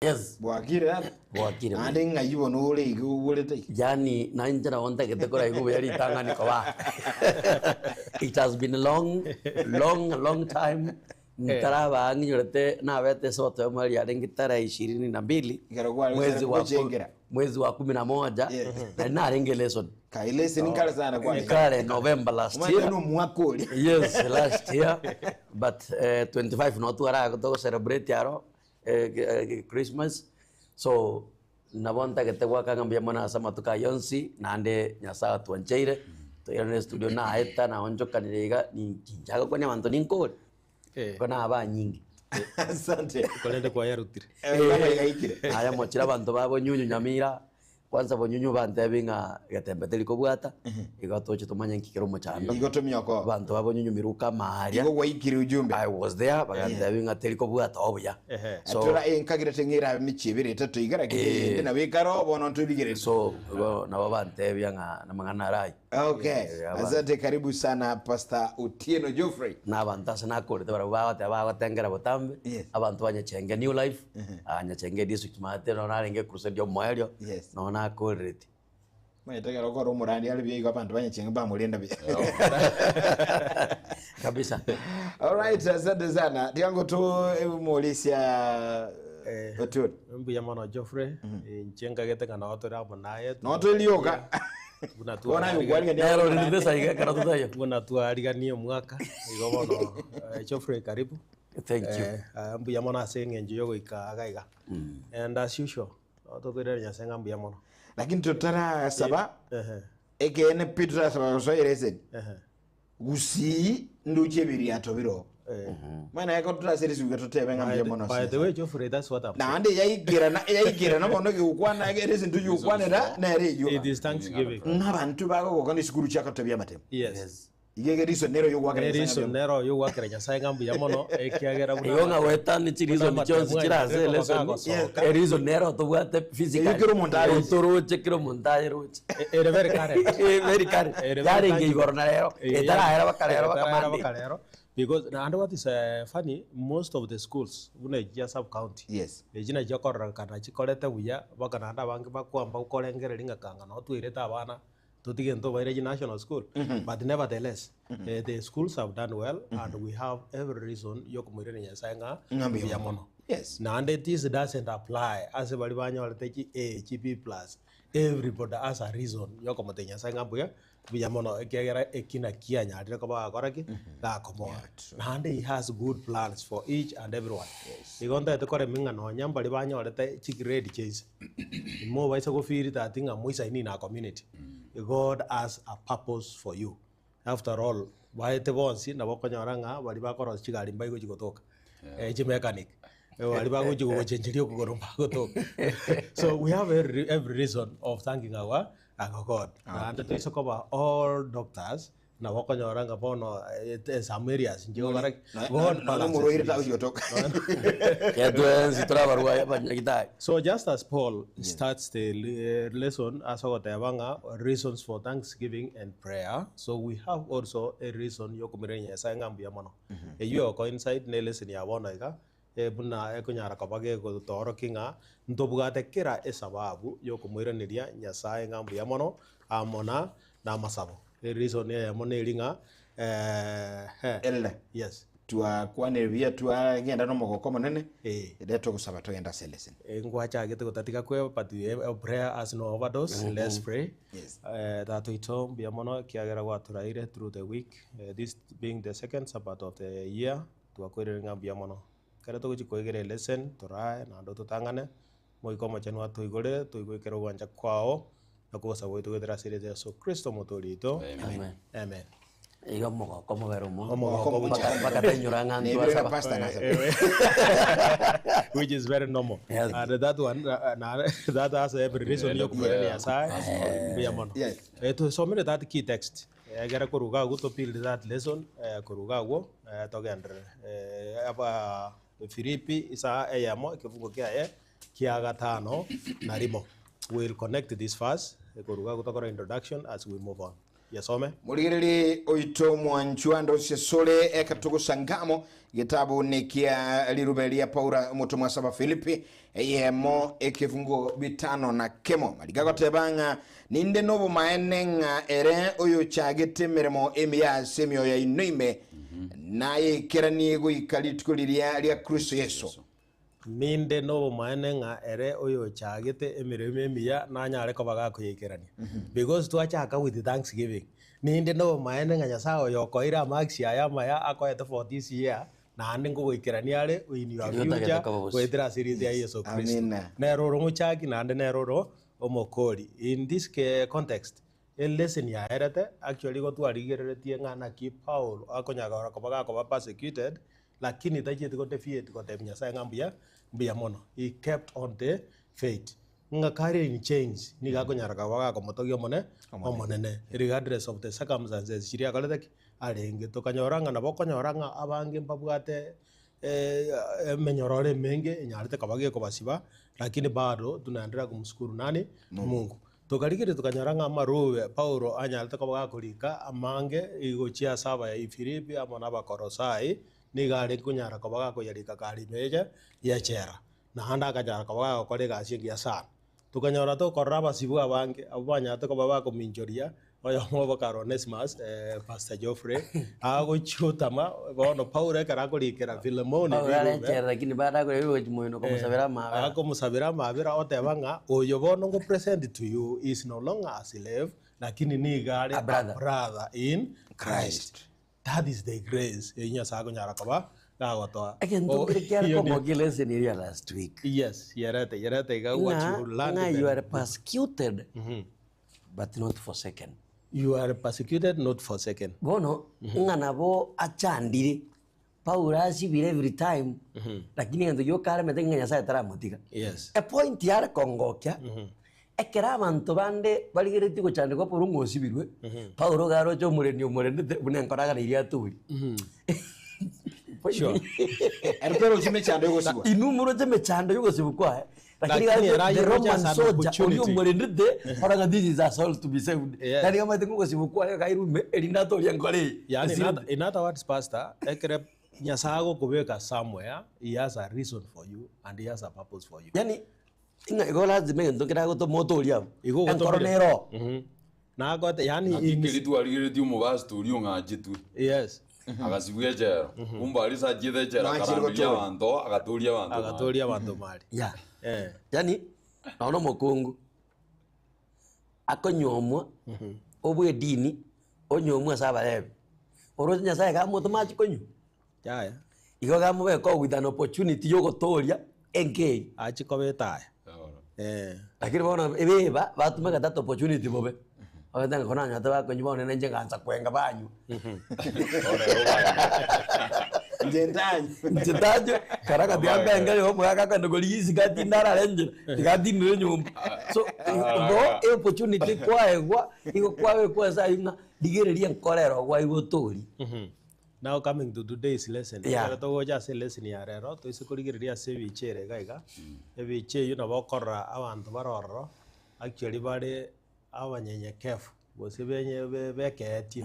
Yes. Bwakire tata? Bwakire buya. Naende ng'ai bono ore iga ogorete iga? Yaani nainche nabo ntagete koraigwa buya ritang'ani koba. It has been long, long, long time ntaraba ng'inyorete nabete esabato ya mweri yarenge tarehe ishirini na mbili Ekero kware mwezi wa ku- gochengera. mwezi wa kumi na moja Yes. nari narenge lesson Kai lesson nkare sana kware. kare November last Omanyete year na omwaka oria. yes last year but eh, 25 no twaraga togo celebrate aro Christmas, so nabo ntagete goaka ng'a mbuya mono ase amatuko ayio onsi, naende Nyasaye atwancheire, toirane estudio naeta naonchokanire iga, ninki nchake gokwania abanto ninkore? Ko naba anyinge. Asante. Korende kwayarutire. Eh, yaikire. Aye mochire abanto ba Bonyunyu Nyamira, Kwanza bonyunyu bantebi ng'a getembe teri kobwata, igo toche tomanye nki kere omochando. Igo tomioko. Abanto ba bonyunyu miruka amaaria. Igo gwaikire ujumbe. I was there, bagantebi ng'a teri kobwata obuya. Ehe. So, Tora enkagirete ng'a erabe emechie ebere etato iga lakini Eh. eyende nabo ekare bono ntorigereria. so igo nabo bantebia ng'a namang'ana aro ayio. Okay. Eh, aba- Asante karibu sana Pastor Otieno Geoffrey. Na abanto ase nakorete barabwo bagoteba bagotengera botambe, Yes. abanto ba Nyachenge New Life, ah, Nyachenge district maate nonya narenge crusade omoerio, Yes. nonya nakorereti. Omanyete ekero okora omorandi are buya igo abanto ba Nyachenge mbamorenda buya. Kabisa. Alright, asante sana. Tiga to morisia Otieno. Mbuya mono Geoffrey, inche nkagete ng'a noo tore amo naye. Noo tore rioka. Buna Bono aye okwarigania Nero ore ribesa iga ekero totaiyo. Buna twariganie omwaka, igo bono Geoffrey karibu. Thank you. Eh, mbuya mono ase eng'encho ya ogoika iga iga. And as usual, nabo tokoirera Nyasaye ng'a mbuya mono. Lakini totarasaba Ehe, ekeene pi totarasaba gosoa ereseni. ehe. Gusii ndoche ebiriato bire Eh. Mana ekero torase risuga totebe ng'a mbuya mono By the way, Geoffrey, that's what I'm saying. naende yaikerana yaikerana bono egokwana ere esinto yokwanera nere eyio It is thanksgiving. ng'abanto bagogoka ne esukuru chiakotebia amatemo Yes. iga ege reason nero yogwakera Ne Nyasaye ng'a reason mbuya nero oyogwakera Nyasaye ng'a mbuya mono ekiagera buna Igo ng'a goetania chireason Buna chionsi amatemo chire ase aye elesson, gosoka. ereason nero tobwate physically. Eyio kera omonto aroche. Otoroche kera omonto ayeroche. Ere very current. Eh, very current. Ere very Yarenge tangible. igoro na rero, Eh, etarahera baka rero baka etarahera Monday. baka rero. Because naende what is eh, funny, most of the schools buna echi chia sub county Yes. echi nachio okororekana chikorete buya mpaka naende abange bakwamba gokorengereria ng'a kanga noo twairete abana totige ntobaire chi national school but nevertheless eh, the schools have done well and we have every reason yokomoiraneria Nyasaye ng'a Ng'a mbuya mbuya mono. mono. Yes. Naende this doesn't apply ase baria banyorete chi A, chi B plus, everybody has a reason yokomotebia Nyasaye ng'a mbuya mbuya mono ekiagera eki naki anyarire koba gakora ki? Gakomoa. Naende he has good plans for each and everyone. Igo ntagete koremia ng'a nonya mbaria banyorete chigrade chia inse, imobaisa go feel that ng'a moisaini in our community, God has a purpose for you. After all, baete bonsi nabo okonyora ng'a baria bakorosia chigari mbaigochi gotoka, chimechanic, baria bagochi gogochencheria okogoro mbagotoka. So we have every, every reason of thanking our, our God. Naende toise koba all doctors, nabo okonyora ng'a bono eh, some areas inche gokora ki? God Nonya balances omorwaire this. tagochi gotoka. Ekero twensi tore abarwaye abanyagitari. So just as Paul starts the lesson ase ogoteba ng'a reasons for thanksgiving and prayer, so we have also a reason yokomoiraneria Nyasae ng'a mbuya mono. Eyio ego coincide ne lesson ya bono iga, buna ekonyara koba gegotoorokia ng'a ntobwate kera esababu yokomoiraneria Nyasae ng'a mbuya mono amo na namasabo. Ereason eyemo neri ng'a Elder. Yes. Twakwanire buya twagenda nomogoko omonene, Eh. riria togosaba togende ase eleseni. Eh, ngwachagete gotatiga kwe but eh, prayer has no overdose let's pray Yes. Eh, tata oito mbuya mono ekiagera gwatoraire through the week Eh, this being the second sabbath of the year twakoirire ng'a mbuya mono ekero togochi koegera elesson torae naende ototang'ane moika omochenu atoigorere toigwe ekero ogwancha kwao na kogosaba gwaito goetera ase erieta Yeso Kristo omotoori oito Amen. amen. Iga omogoko omobere omo. Omogoko Mpaka- obuya. mpaka tainyora ng'a Nebire na ntwasaba. pastor nase. Which is very normal. Yes. And that one, uh, na, that has every reason yokumwirania Nyasaye mbuya mono. Yes. Eh, tusomere that key text egere koruga agwo to build that lesson eh, koruga agwo eh, togenderere eh, aba Filipi isaa eyemo ekefungo kiaye kia gatano na rimo. We'll connect this verse koruga agwo tokore introduction as we move on. Yesome. Morigererie oito omwanchwa ndose sore ekatogosangamo getabu nekia rirube ria Paulo omotomwa ase Abafilipi eyemo ekefungo bitano na kemo marika goteba ng'a ninde nobomaene ng'a ere oyochagete emeremo emiya ase emioyo yaino ime nayekeranie goika rituko riria ria Kristo Yeso. Ninde nobomaene ng'a ere oyochagete emeremo emiya nanyare koba gakoyaikerania. Because twachaka with thanksgiving. Ninde nobomaene ng'a Nyasaye oyo okoeire amarks aya amaya akoete for this year, naende nkogoikerania are in your Riria otagete future koba bosio. goetera ase erieta ria Yeso Kristo. Amina. Nere ore omochaki naende nere ore omokori. In this context, elesson yaerete actually igo twarigereretie ng'a naki Paul akonyagora koba gakoba persecuted, Lakini tachieti godeviate gotebia Nyasae ng'a mbuya, mbuya mono. He kept on the faith. Ng'a kare in chains, nigo akonyara koba gakomotogia omone, Omonene, regardless of the circumstances chiria akorete ki? Arenge. Tokanyora ng'a nabo okonyora ng'a abange mbabwate emenyororo emenge enyarete koba gekobasiba, lakini bado tunaendelea kumshukuru nani? Mungu. Tokarigereria tokanyora ng'a amarube Paulo anyarete koba gakorika amange gochia ase Abaifilipi amo n'Abakolosai, nigo arenge konyara koba gakoyarika kare ime y'echela, naende akanyara koba gagokora egasi engiya sana. Tokanyora tokorora abasibwa abange abwo banyarete koba bakominchoria, oyomo obo kare Onesimus, Pastor Geoffrey, agochia otama, bono Paulo ekero akorikera Filemoni Paulo rirube, arechera lakini baada ya gochia moino komosabera amabera. Akomosabera amabera oteba ng'a oyo bono ngo present to you is no longer a slave lakini nigo are A brother. a brother in Christ. That is the grace eyio Nyasae akonyara koba gagotoa. Egento Oh, kere kiare iyo ni- komokia lesson eria last week. Yes, yerete, yerete iga what Ng'a you learned ng'a you then. are persecuted but not forsaken. You are persecuted not forsaken. Bono ng'a nabo achandire Paulo asibire every time lakini egento gioka aremete ng'a Nyasaye taramotiga. Yes. Epoint yare kongokia ekero abanto bande barigeretie gochandekwa Paulo ng'a osibirwe, Paulo iga aroche omoreni omorendete buna enkoragana eria atoria. Sure. Ere torochi emechando yogosibwa. Inwe moroche emechando yogosibwa kwaye, lakini Lakini iga era the aye Roman as an soldier oria opportunity. omorendete ora ng'a this is a soul to be saved. Yes. Yaani omanyete ng'a ogosibwa kwaye kairwe ime erinde atorie enkoro eye. Yaani in Esirete. other, in other words pastor, ekere Nyasaye agokobeka somewhere, he has a reason for you and he has a purpose for you. Yaani ng'a igo lazima egento keragotoma otorie abwo. Igo Enkoro ogotomire. nere oo. Nagote yaani Naki in keria twarigeretie omobasito oria ong'achetwe, yes. agasibwa echela, kumbe aria ase achiete echela Mwachire akaranderia gotoria. abanto, agatoria abanto mari. Agatoria abanto mari. Yeah. Eh. Yaani nonya omokungu akonyuomwa obwe edini onyuomwe ase abarebi, oroche Nyasaye kamotoma achie konywa? Yaya. Igo kamobeka with an opportunity yogotoria enka eyio. Achie koba etaya. Eh. Lakini bono ebeba batumeka that opportunity bobe. Bagoteba ng'a konanyete bakonywa bono nainche ngansa kwenga banywa. Inche ntanywa. Inche ntanywe, kara gatiga mbenga igo omogaka akogenda korigia isiko atinde arare nchera, tiga atindire nyomba. So, igo e opportunity kwaegwa, igo kwabekwa ase aywo ng'a rigereria enkoro ero gwaigotoria. Now coming to today's lesson, Yeah. ekero togocha ase elesson ya rero, toise korigereria ase ebicha ere iga iga, ebicha eywo nabo okorora abanto bare ororo, actually bare abanyenyekevu, gose benye be- bekeetie,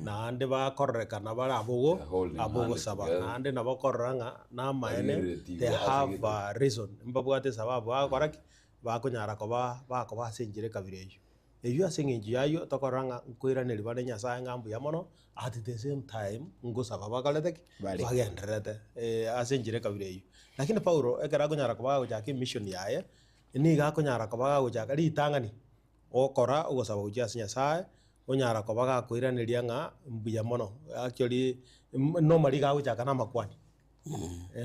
naende bakororekana bare abogo They're holding hand abogosaba, together. naende nabo okorora ng'a namaene Barigereretie they igo have asegete. a reason, mbabwate esababu bagokora ki? Bakonyara koba bakoba ase enchera ekabira eywo. Eywo ase eng'encho y'aywo tokorora ng'a nkoiraneria bare Nyasaye ng'a mbuya mono, at the same time ngosaba bakorete ki? Bare. Bagendererete ase enchera ekabira eywo. Lakini Paulo ekero akonyara koba agochaka emission yaye, nigo akonyara koba agochaka ritang'ani, ogokora ogosaba gochia ase Nyasaye, onyara koba gakoiraneria ng'a mbuya mono actually normally iga agochaka na amakwani.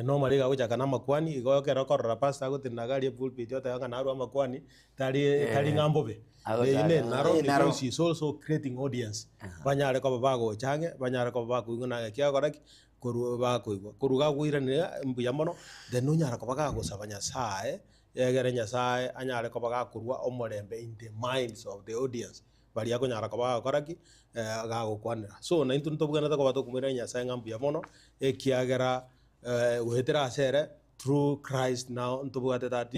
Normally iga agochaka na amakwani, igo ekero okorora pastor agotenena iga aria epulpit oteba ng'a narwe amakwani, tari tari ng'a mbobe. Agochaka Eyio ne naro Eh, naro. because he is also creating audience, banyare koba bagocha ang'e, banyare koba bakoigwa na gaki agokora ki, korwa bakoigwa. Korwa gakoiraneria mbuya mono, then onyara koba gagosaba Nyasaye, egere Nyasaye anyare koba gakorwa omorembe in the minds of the audience, baria akonyara koba gagokora ki, gagokwanera. So naintwe ntobwenerete koba tokomoiraneria Nyasaye ng'a mbuya mono, ekiagera goetera ase ere through Christ now ntobwate that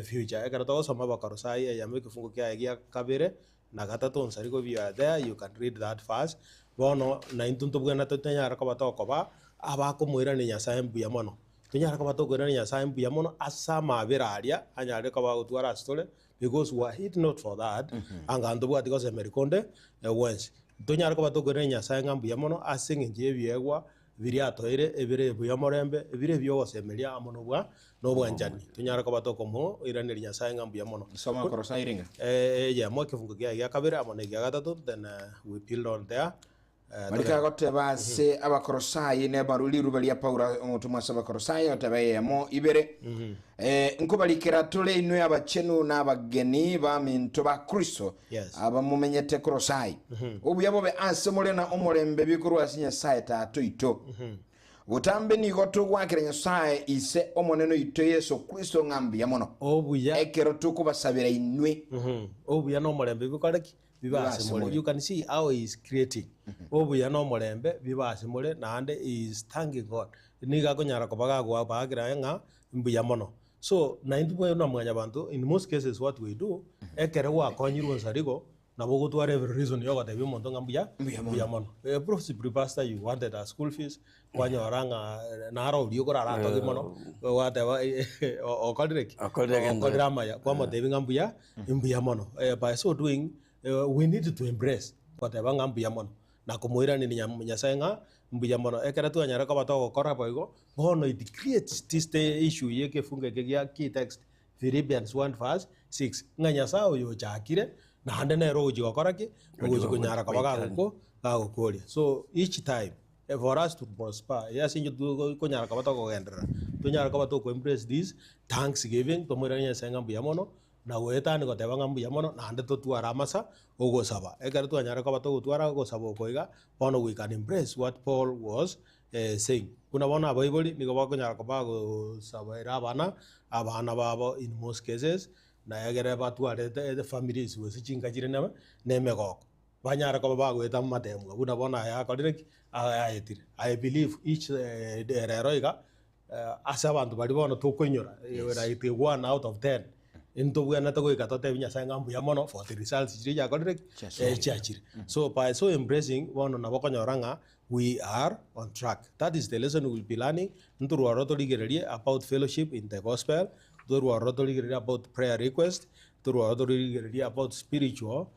future. Ekero togosoma Abakolosai eyemo ekefungo kiaye gia kabere. na gatato nsarigo if you are there you can read that verse. Bono naintwe ntobwenerete tonyare koba tokoba abakomoirania Nyasaye mbuya mono. Tonyare koba tokoirania Nyasaye mbuya mono ase amabera aria anyarire koba agotwara ase tore because were it not for that anga ntobwati gosemeria konde gwensi. Tonyare koba tokoirania Nyasaye ng'a mbuya mono ase eng'encho y'ebiegwa biria atoeire ebire buya omorembe, ebire ebi'ogosemeria amo nobwa nobwanchani. Tonyare koba tokomoiraneria Nyasaye ng'a mbuya mono. Soma Abakolosai ringa. Eyemo ekefungo kiaye gia kabere amo na ekia gatato then we build on there. Mariko agoteba ase Abakolosai nebaru riruba ria Paulo omotomwa ase Abakolosai agoteba eyemo ibere nkobarikera tore inwe abachenu na abageni baminto ba Kristo Yes. abamomenyete Kolosai. Obuya bobe ase more na omorembe bikorwa ase Nyasae Tata oito. Botambe nigo togoakera Nyasae Ise Omonene oito Yeso Kristo ng'a mbuya mono, Obuya ekero tokobasabera inwe. Obuya na omorembe bikore ki? Bibe ase more. You can see how he is creating. Obuya na omorembe bibe ase more naende he is thanking God. Nigo akonyara koba gagobaakera ng'a mbuya mono. So naintwe buna mwanyabanto in most cases what we do, ekero gwakonyirwe onsarigo, nabo ogotwara every reason ya ogotebia omonto ng'a mbuya mbuya mono. Possibly pastor you wanted a school fees, kwanyora ng'a naro oria okoraratogie mono, gwateba okorire ki? Okorire egento. Okorire amaya, kwamotebia ng'a mbuya mbuya mono. By so doing, we need to embrace goteba ng'a mbuya mono, na komoiraneria Nyasaye ng'a mbuya mono. Ekero twanyara koba togokora boigo, Bono it creates this the issue ye ekefungo eke gia key text Philippians 1 verse 6 ng'a Nyasaye oyo ochakire naende nere ogochia gokora ki? Ogochia konyara koba gagoko gagokoria. So each time for us to prosper ase inche tokonyara koba tokogenderera tonyare koba toko embrace this thanksgiving tomoiranie Nyasaye ng'a mbuya mono na goetania goteba ng'a mbuya mono naende totware amasa ogosaba. Ekero twanyara koba togotwara ogosaba oko iga bono we can embrace what Paul was saying, Buna bono abaibori nigo bakonyara koba bagosabera abana, abana babo in most cases, na egere batware the families gose chinka chire na emegoko, banyare koba bagoeta amatemwa buna bono aya akorire ki? Ayaetire. I believe each rero iga, ase abanto baria bono tokoinyora, like one out of ten, Ntobwenerete goika totebie Nyasae ng'a mbuya mono for the results chiria chiakorire ki? Chiachire. So by so embracing, bono nabo okonyora ng'a we are on track. That is the lesson we will be learning, ntorwe ororo torigererie about fellowship in the gospel, ntorwe ororo torigererie about prayer request, ntorwe ororo torigererie about spiritual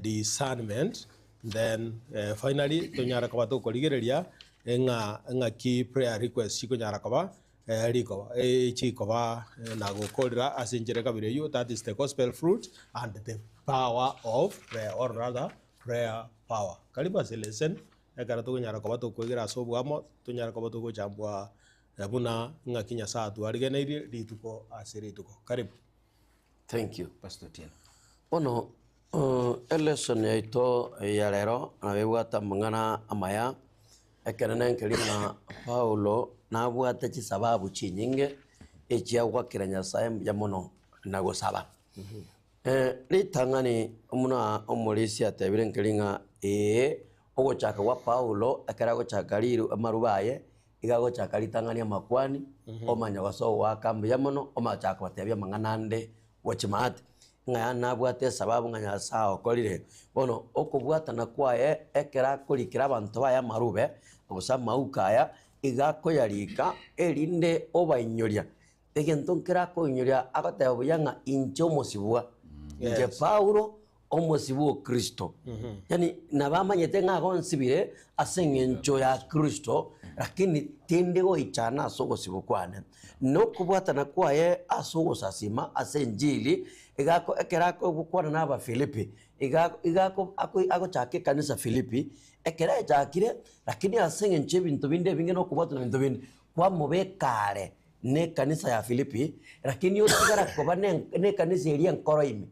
discernment, then finally tonyare koba tokorigereria ng'a ng'aki prayer request chikonyara koba Rikoba chikoba na gokorera ase enchera ekabere eyio, that is the gospel fruit and the power of prayer or rather prayer power. Karibu ase lesson ekero tokonyara koba tokoegera ase oboamo tonyare koba togochambwa buna ng'aki Nyasaye atwarigeneirie rituko ase rituko. Karibu. Thank you. Pastor Otieno. Bono elesson yaito ya rero nabo ebwate amang'ana amaya, ekerene nkeri ng'a Paulo nabwate chisababu chinyinge echia goakera Nyasaye mbuya mono na gosaba. Ritang'ani buna omorisia atebire nkeri ng'a ee, ogochaka gwa Paulo ekero agochaka riru amaruba aye, Iga agochaka ritang'ani amakwani, omanya gose ogoaka mbuya mono, omanya gochaka kobatebia amang'ana ande gochia maate, ng'a yaani nabwate esababu ng'a Nyasae okorire. Bono okobwatana kwaye ekero akorikera abanto baye amarube, gose amauko aya, iga akoyarika erinde obainyoria. Egento nkere akoinyoria agoteba buya ng'a inche omosibwa, inche Paulo omosibwa o Kristo. Yaani nabo amanyete ng'a agonsibire ase eng'encho ya Kristo, lakini tindi goichana ase ogosibwa kwane. Na okobwatana kwaye ase ogosasima ase enchili, iga ako ekero akogokwana na Abafilipi, iga iga ako ako agochaka ekanisa Filipi, ekero echakire, lakini ase eng'encho y'ebinto binde ebinge na okobwatana ebinto binde, kwamobeka are nekanisa ya Filipi, lakini otigara koba nekanisa eria enkoro ime.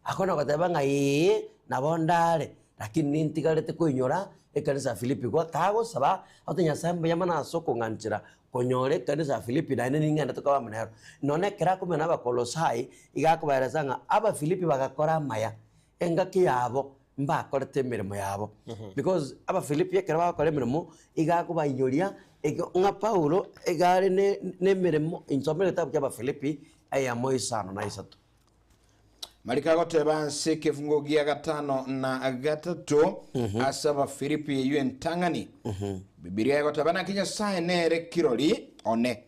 Akona goteba ng'a ee, nabo ndare, lakini nintigarete koinyora ekanisa ya Filipi. Igo kagosaba, agotebi Nyasae mbuya mono ase okong'anchera konyora ekanisa ya Filipi naende ning'endete koba amo nero. Nonya ekero akomenya na Abakolosai, iga akobaeresa ng'a Abafilipi bagakora amaya, engaki yabo mbakorete emeremo yabo. Because Abafilipi ekero bagokora emeremo, iga akobainyoria ego ng'a Paulo iga are ne- nemeremo, insomere egetabu kia Abafilipi, eyemo isano na isato. Mariko agoteba ase ekefungo gia gatano na gatato ase Abafilipi eyio entang'ani, Bibilia egoteba naki Nyasae nere kirori one,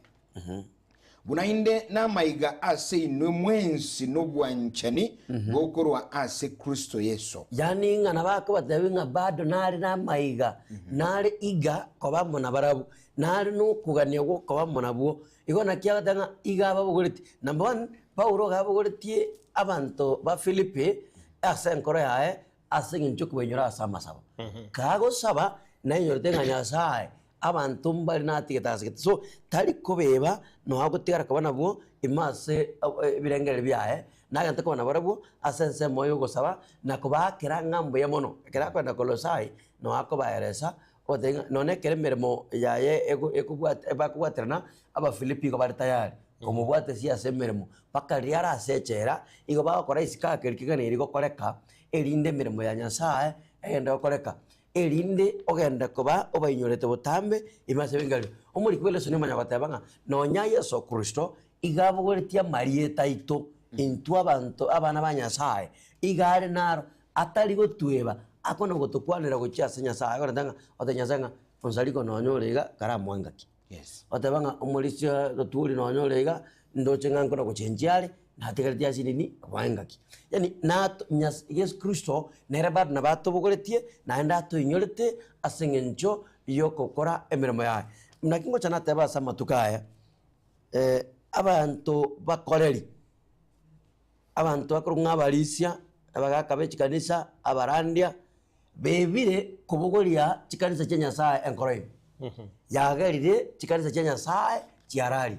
buna inde namaiga ase inwe mwensi nobwanchani bokorwa ase Kristo Yeso. Yaani ng'a nabo akobatebia ng'a bado nare namaiga, nare iga koba amo nabarabwo, nare nokogania gwokoba amo nabwo. Igo naki agoteba ng'a iga ababogoretie. Number one, Paulo iga abogoretie abanto ba Filipi ase enkoro yaye ase eng'encho okobainyora ase amasabo. Kagosaba, nainyorete ng'a Nyasaye abanto mbare natigete ase gete. So, tari kobeba nonya agotigara koba nabwo ime ase ebirengererio biaye, nagente koba nabarabwo ase ensemo y'ogosaba na kobaakera ng'a mbuya mono. Ekero akogenda Kolosai, nonya akobaeresa Ogotebia ng'a nonya ekero emeremo yaye ego ekobwat bakobwaterana, Abafilipi igo bare tayari komobwatesia ase emeremo, mpaka riria are ase echela, igo bagokora isiko ake rikigana eri gokoreka, erinde emeremo ya Nyasaye egende gokoreka, erinde ogende koba obainyorete botambe ime ase ebinga erio. Omoriki bw'elesoni omanya goteba ng'a nonya Yeso Kristo iga abogoretie amarieta aito intwe abanto abana ba Nyasaye, iga are naro Atari gotweba, akona gotokwanera gochia ase Nyasae, akorete ng'a otebia Nyasae ng'a onsariko nonya ore iga karamoe ngaki. Yes. Oteba ng'a omorisia gotwori nonya ore iga, ndoche ng'a nkona gochenchia are, natigareti ase nini, moe ngaki. Yaani nato Nyas Yeso Kristo, nere bado nabo atobogoretie, naende atoinyorete ase eng'encho yokokora emeremo yaye. Naki ngocha nateba ase amatuko aya, abanto bakoreri. Abanto bakorokwa ng'a abarisia, abagaaka be chikanisa, abarandia, bebire kobogoria chikanisa chia Nyasae enkoro ime. Yagerire chikanisa chia Nyasae chiararia.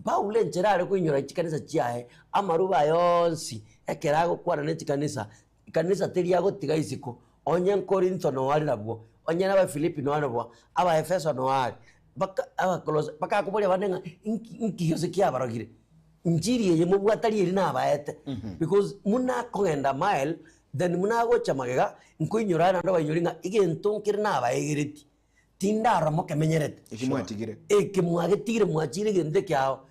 Paulo enchera are koinyora chikanisa chiaye, amaruba aye onsi, ekero agokwana ne chikanisa, kanisa teri agotiga isiko, onye Korintho noo are nabwo, onye na Abafilipi noo are nabwo, Abaefeso noo are, mpaka Abakolosi, mpaka akoboria abande ng'a inki inki gose kiabarogire. Inchiri eye mobwate tari eri nabaete because buna akogenda mile then buna agocha magega nkoinyora aye naende obainyori ng'a egento nkere nabaegeretie tindarora mokemenyerete. Eki mwatigire. Eke mwagetigire mwachire egento ekiao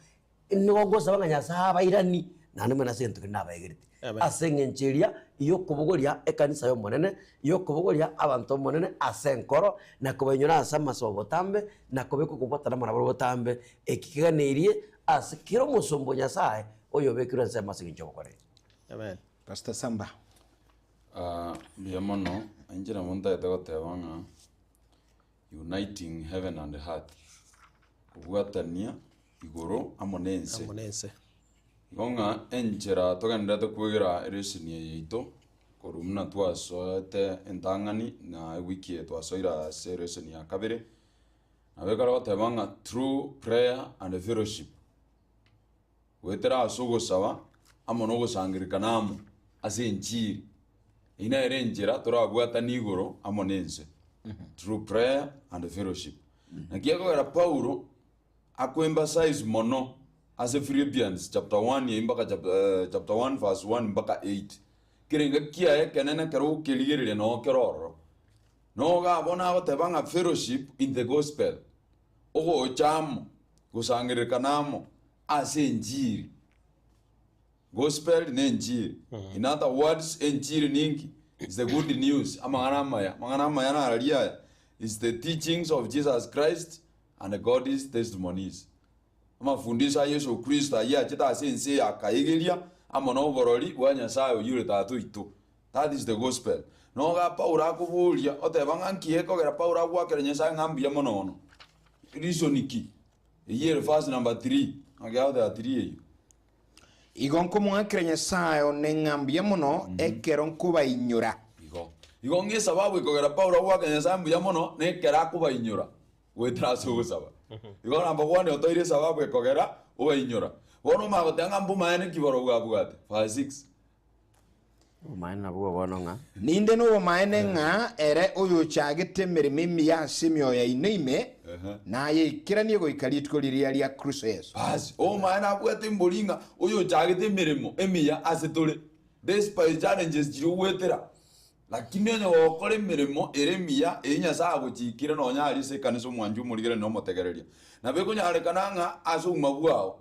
nigo ngosaba ng'a Nyasaye abairanie naende mwene ase egento keria nabaegeretie. Amen. Ase eng'encho eria yokobogoria ekanisa y'Omonene, yokobogoria abanto b'Omonene ase enkoro, na kobainyora ase amasabo botambe, na kobeka okobwatana amo nabarabwo botambe, eki keganeirie ase kera omosomba o Nyasae oyobekirwe ensemo ase engencho y'ogokorera. Amen. Pastor Samba. Ah, mbuya mono, inche nabo ntagete goteba ng'a uniting heaven and earth, kobwatania igoro amo na ense. Amo nense. Igo ng'a enchera togendererete kwegera ereseni eye yaito, korwa buna twasoete entang'ani na ewiki eye twasoire ase ereseni ya kabere, Nabo ekero goteba ng'a through prayer and fellowship, goetera ase ogosaba amo na ogosangererekana amo ase enchiri, eyio nere enchera torabwatanie igoro amo na ense, through prayer and fellowship. Naki ekogera Paulo akoemphasize mono ase Philippians chapter 1 eyio mpaka chapter, eh, chapter 1 verse 1 mpaka 8, kerenga kiaye ekenene ekero okerigereria noo kere ororo. Noga abwo nagoteba ng'a fellowship in the gospel, ogocha amo, gosangererekana amo ase enchiri. Gospel ne enchiri. In other words, enchiri ninki? Is the good news, amang'ana amaya. Amang'ana amaya nararia aya? Is the teachings of Jesus Christ and God's testimonies. Amafundisho a Yeso Kristo ayio achete ase ense eye akaegeria amo noborori bwa Nyasae oyio ore Tata oito. That is the gospel. Noga Paulo akoboria oteba ng'a nki ekogera Paulo agoakera Nyasae ng'a mbuya mono mono. Reason ki? Eyio ere verse number 3. Naki agoteba 3 eyio. Igo nkomoakera Nyasae one ng'a mbuya mono ekero nkobainyora. Igo. Igo ng'a esababu ekogera Paulo agoakera Nyasae mbuya mono nekero akobainyora. goetera ase ogosaba. Igo number one otoire esababu ekogera obainyora. Bono omanye goteba ng'a mbomaene ki barobwo abwate. Verse 6. Obomaene nabwo bono ng'a. Ninde nobomaene ng'a ere oyochagete emeremo emiya ase emioyo yaino ime, nayeikeranie goika rituko riria ria Kristo Yeso. Basi, obomaene abwate mbori ng'a oyochagete emeremo emiya ase tore, despite challenges chiria ogoetera, Lakini onye gokora emeremo ere emiya eyio Nyasae agochiikire nonya aria ase ekanisa omwanchi omorigereria na omotegereria, nabo ekonyarekana ng'a ase obogima bwao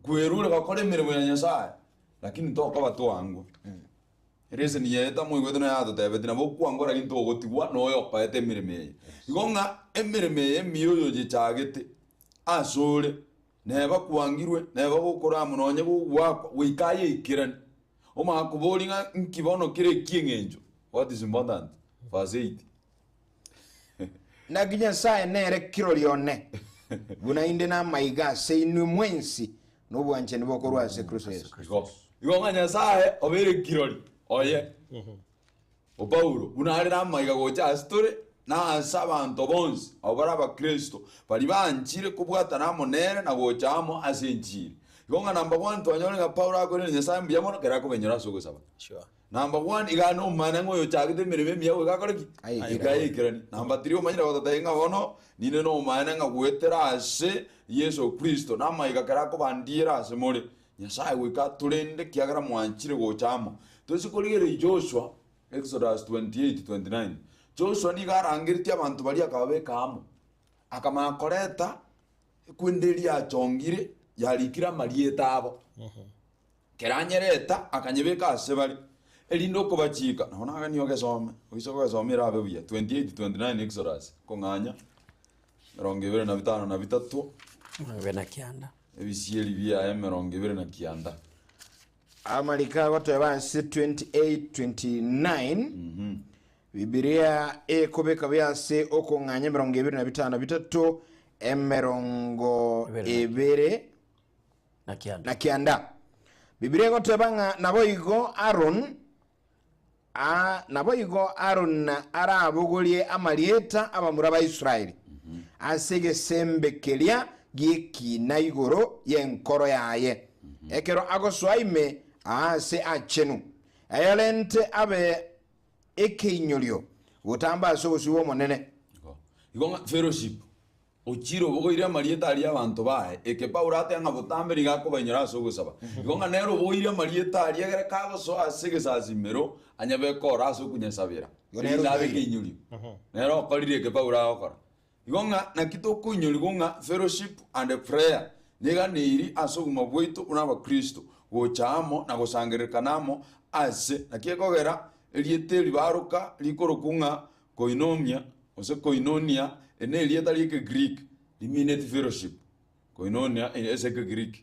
kwerure gokora emeremo ya Nyasae. Lakini tokoba twangwa. Ereseni yaye tamoigwete nonya yatotebetie nabo okwangwa lakini togotigwa noyo okoete emeremo eye. Igo ng'a emeremo eye emiya oyoyechagete asore, neba kwangirwe, neba gokora amo nonye gogoakwa, goika ayeikeranie. Omanye koboria ng'a nki bono kere ekieng'encho, what is important? Verse 8. Naki Nyasae nere kirori one, buna inde namaiga ase inwe mwensi nobwanchani bokorwa ase Kristo Yeso. Igo igo ng'a Nyasae obeire kirori oye o Paulo, buna are namaiga gocha ase tore, na ase abanto bonsi abwo bare abakristo, baria banchire kobwatana amo nere na gocha amo ase enchiri. Igo ng'a number one twanyore ng'a Paulo akoirania Nyasae mbuya mono ekero akobenyora ase ogosaba. Sure. Number one, iga nomana ng'a oyochagete emeremo emiya goika akore ki? Aikeranie. Goika aikeranie. Number three, omanyire gototebia ng'a bono ninde nomana ng'a goetera ase Yeso Kristo, namaiga kera akobandiera ase more, Nyasae goika atorende ekiagera mwanchire gocha amo. Toise korigereria Joshua, Exodus 28:29, Joshua nigo arangeretie abanto baria akababeka amo, akamanya koreta ekwende eria achongire yarikire amarieta abo. Kera anyereta, akanyebeka ase bare, erinde okobachika, nabo naganie ogesome, oise kogesoma erabe buya, 28, 29 Exodus, kong'anya, 25 na 3, 29. Ebisieri biaye 29. Amariko agoteba ase 28, 29, Bibilia ekobeka buya ase okong'anya 25 3, 29 Na kianda. Na kianda. Bibilia egoteba ng'a naboigo Aaron a naboigo Aaron arabogorie amarieta abamura ba Israeli ase egesembe keria gi'ekina igoro y'enkoro yaye, ekero agosoa ime aase achenu, ayarente abe ekeinyorio gotamba ase obosio bw'Omonene. Igo igo ng'a fellowship Ochire obogoire amarieta aria abanto baye, eke Paulo ateba ng'a botambe nigo akobainyora ase ogosaba. Igo ng'a nere obogoire amarieta aria ekere kagosoa ase egesasimero anyabeke oro ase okonyesabera, Igo nere erinde abe okoire. ekeinyorio. Nere okorire eke Paulo agokora. Igo ng'a naki tokoinyorigwa ng'a fellowship and prayer neganeiri ase obogima bwaito buna abakristo, gocha amo na gosangererekana amo ase naki ekogera erieta eri baroka rikorokwa ng'a Koinomia, gose koinonia, eri nerieta ri'Ekegiriki rimineti fellowship. Koinonia ase Ekegiriki.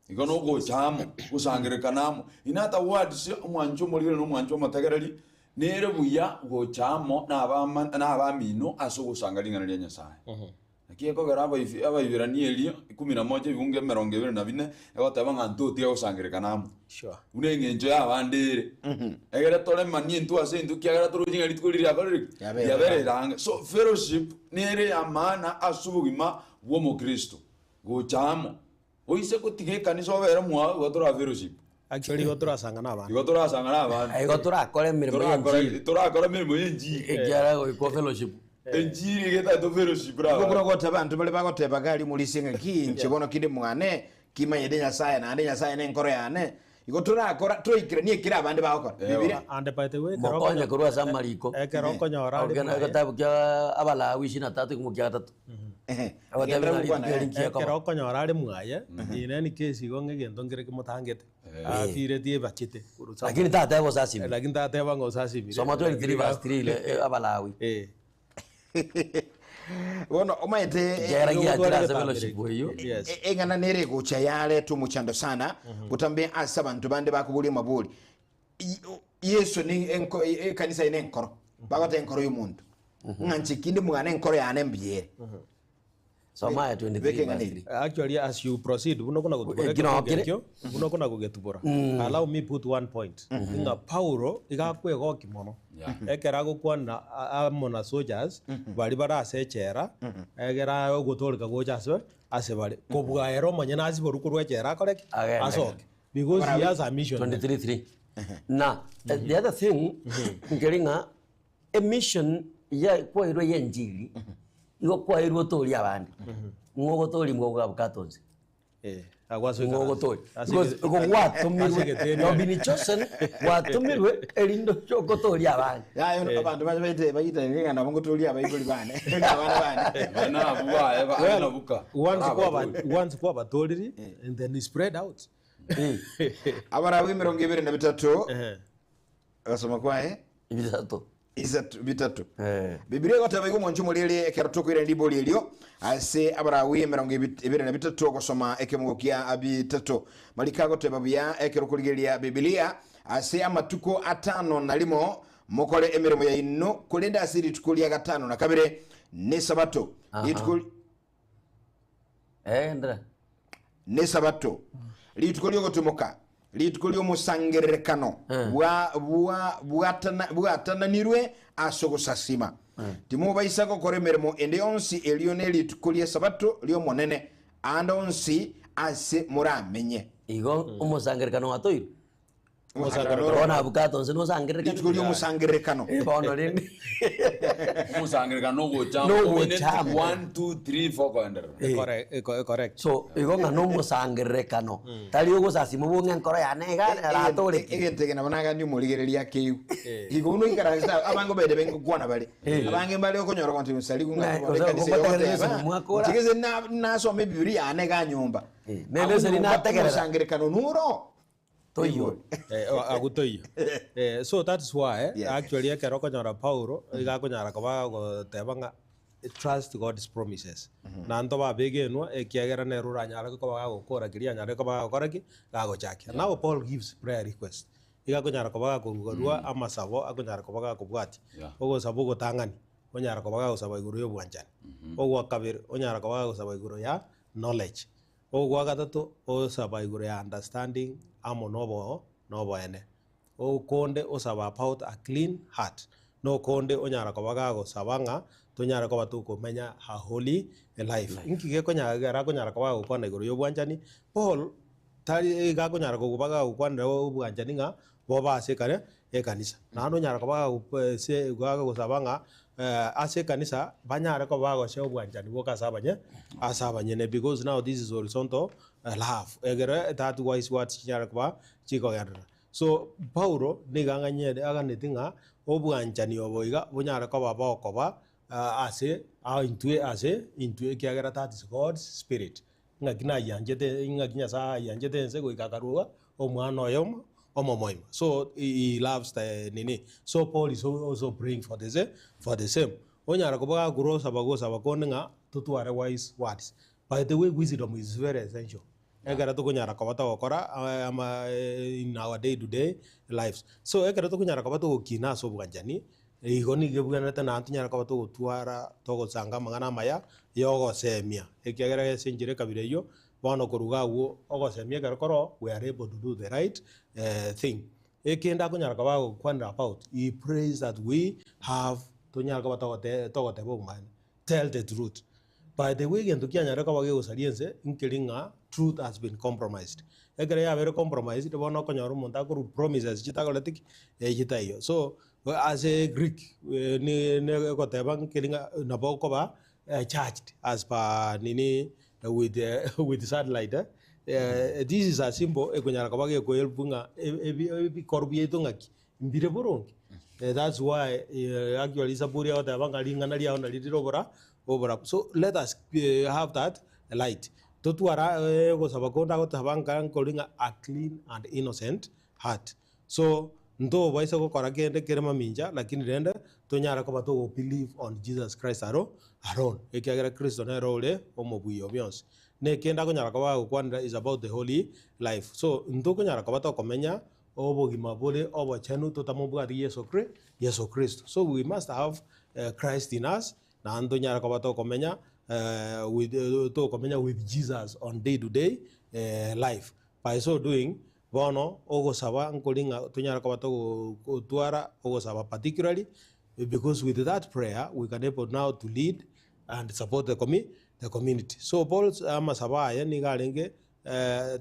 Igo nogocha amo, gosangererekana amo. In other words, omwancho omoriri na omwancho omotegereri, nere buya gocha amo na abama na abamino ase ogosanga ring'ana ria Nyasaye. Naki ekogera abaifi Abaibirania eria 11 ebibungo 24 egoteba ng'a ntotiga gosangererekana amo. Sure. Buna eng'encho y'abande ere. Egere toremanie intwe ase intwe ekiagera toroche ng'a rituko riria riakorire ki? Riabeire Riabereire ang'e. So fellowship nere y'amaana ase obogima bw'omokristo. Gocha amo. Oise gotiga ekanisa obere mwao igo tora fellowship. Actually igo torasangana abande. Igo torasangana abande. Igo torakore emeremo Torakora y'enchiri. torakora emeremo y'enchiri. Ekiagera goikwa fellowship. Enchiri iga etagete fellowship Nigo rabande. buna ogoteba abanto baria bagoteba gari omorisia ng'a ki inche bono kinde mwane, kimanyete Nyasaye naende Nyasaye nenkoro yane, igo torakora toikeranie ekere abande bagokora. Ewa. Bibilia. And by the way, ekero Mokonye okonyo- korwa ase amariko. ekero okonyora are Ogena mwaye, egetabu kia Abalawi 23 ekiimo kia gatato. Ehe. Agotebi Genderera ng'a gokwana, rituko eh. eri nkiya ekero koba. okonyora are mwaye, in any case igo ng'a egento nkere kimotangete, afiretie ebachete korwa somewhere. Lakini tateba osasimire. Lakini tateba ng'a osasimire. Soma 23 verse 3 ile eh, Abalawi. Eh. Bono omanyete Ekiagera Nigo giachire gotwara ase egetambere. fellowship eyio. Yes. eng'ana nere egocha yareta omochando sana botambe ase abanto bande bakoboria amabori Yeso ni enko ekanisa eye nenkoro bagoteba enkoro ya omonto ng'a inche kinde mwane enkoro yane mbuya ere. Soma aya 23 Beka eng'ana verse eri. 3. Actually as you proceed buna okona gotubora Ekio ekefungo nokire. ekio, buna okona gogetubora allow me put one point ng'a Paulo iga akwegokia mono Yeah. ekero agokwana a- amo na soldiers baria bare ase echela egera ogotoreka gocha ase ase bare kobua ere omonyene asiborwe korwa echela akore ki? Agende. Asoke because he has a mission there. 23:3 Na the other thing nkeri ng'a emission ya kwairwe ya enchiri igo kwairwe otorie abande ng'o ogotoria mbwa ogabuka tonsi Eh, agwo ase ng'o ogotoria ase because egete- igo ase gwatomirwe egeteni. you have been chosen gwatomirwe erinde oche ogotoria abande Yaye abanto bache baite baitane ng'a nabo ngotoria abaibori bane na abana bane. Bana abwo baye ba- Well, nabuka. once Abatori. kwaba once kwabatoriri and then you spread out. Abarawi 23 gosoma kwaye Ebitato. Isato, bitato. Eh. Bibilia egoteba igo omonche omoriri ekero tokoirana ribori erio ase Abarawi 23 ogosoma ekemogo kia bitato. Mariko agoteba buya ekero okorigereria Bibilia ase amatuko atano na rimo mokore emeremo yaino korende ase rituko ria gatano na kabere nesabato. Rituko Eh, ndra. Nesabato, rituko ri'ogotimoka, rituko ri'omosangererekano bwa- bwa- bwatana- bwatananirwe ase ogosasima. Timobaisa gokora emeremo ende yonsi, erio nerituko ri'Esabato ri'Omonene, aande onsi ase moramenye. Igo omosangererekano gwatoire. Omosangererekano Bono abukato onsi nosangererekano. Rituko ri'omosangererekano. Eh, bono rende. Omosangererekano nogocha Nogocha amo. 1 2 3 4 koenderera. Eh. Correct, eh, co- correct. So igo ng'a nomosangererekano. Tari ogosasima obong'e enkoro yane iga aratoreke. Egento eke nabo nagani omorigereria akeigu. Igo buna oikaranse aa, abange obaete bengokwana bare. Abange mbare okonyora ogonto nsarigu ng'a Ng'a, bono gose ekanisa ogotegerera egoteba, esoni mwakora. inche gese na- nasoma ebibiria yane iga nyomba. Eh, nere esoni Abwo nyomba nategerera. omosangererekano noro. Toiyo. Eh, agwo toiyo. Eh, so that is why Yes. actually ekero okonyora Paulo iga akonyara koba agoteba ng'a trust God's promises. Na ntobabegenwa ekiagera nere oranyare koba gagokora keria anyare koba gagokora ki? Gagochakia. Now Paul gives prayer request. Iga akonyara koba gakorugarua amasabo akonyara koba gakobwatia. Yeah. Ogosaba ogotang'ani, onyara koba gagosaba igoro ya obwanchani. Ogwa kabere, onyara koba gagosaba igoro ya knowledge. Ogwa gatato, osaba igoro ya understanding amo nobo noboene. Okonde osaba about a clean heart. Nokonde onyara koba gagosaba ng'a tonyare koba tokomenya a holy life. Inki gekonyara kera akonyara koba gagokwana igoro ya obwanchani, Paul tari iga akonyara koba gagokwanera obwanchani ng'a bobe ase ekare ekanisa. Naende onyara koba gagose gagosaba ng'a ase ekanisa banyare koba bagochia obwanchani boka ase abanye ase abanyene because now this is horizontal love egere that wise words chinyare koba chikogenderera. So Paulo nigo ang'anyete aganeti ng'a obwanchani obo iga bonyare koba bokoba ase intwe ase intwe ekiagera that is God's spirit. Ng'aki nayianchete, ng'aki Nyasae ayianchete ense goika akarua Omwana oye omo omomoima. So he loves the nini. So Paul is also praying for the same, for the same. Onyara koba gakorwa osaba gosaba konde ng'a totware wise words. By the way wisdom is very essential. Ekero tokonyara koba togokora ama in our day to day lives. So ekero tokonyara koba togokina ase obwanchani, Igo nigo ebwenerete naende tonyare koba togotwara togosanga amang'ana amaya y'ogosemia, ekiagera ase enchera ekabira eyio, bono korwa iga agwo ogosemia ekero koroo we are able to do the right thing. Ekende akonyara koba agokwanera about, he prays that we have tonyare koba togote togoteba obomaene, tell the truth. By the way egento kianyarire koba kegosaria ense, nkeri ng'a truth has been compromised. Ekero yabeire compromised, bono okonyora omonto akorwa promises chitakoreti ki? Chitaiyo. So, ase Greek ne egoteba nkeri ng'a nabo okoba charged as per nini with with satellite eh, this is a symbol ekonyara koba gekohelp ng'a ebikorwa biaito ng'aki mbire boronge. That's why actually Zaburi egoteba ng'a ring'ana riao nario rire obora oborabu. So let us have that light. Totwara ogosaba konde agotaba nka nkori ng'a a clean and innocent heart. So, ntobaisa gokora kende kere mamincha, lakini rende tonyare koba togo believe on Jesus Christ aro alone, ekiagera Kristo nere ore omobuya o bionsi. Na ekende akonyara koba agokwanera is about the holy life. So, ntokonyara koba tokomenya obogima bore obochenu totamobwati Yeso Kri Yeso Kristo. So we must have Christ in us, naende tonyare koba tokomenya with tokomenya with Jesus on day to day life. By so doing, Bono ogosaba nkori ng'a tonyare koba togotwara ogosaba particularly because with that prayer we can able now to lead and support the commu the community. So Paul amasabo aye nigo arenge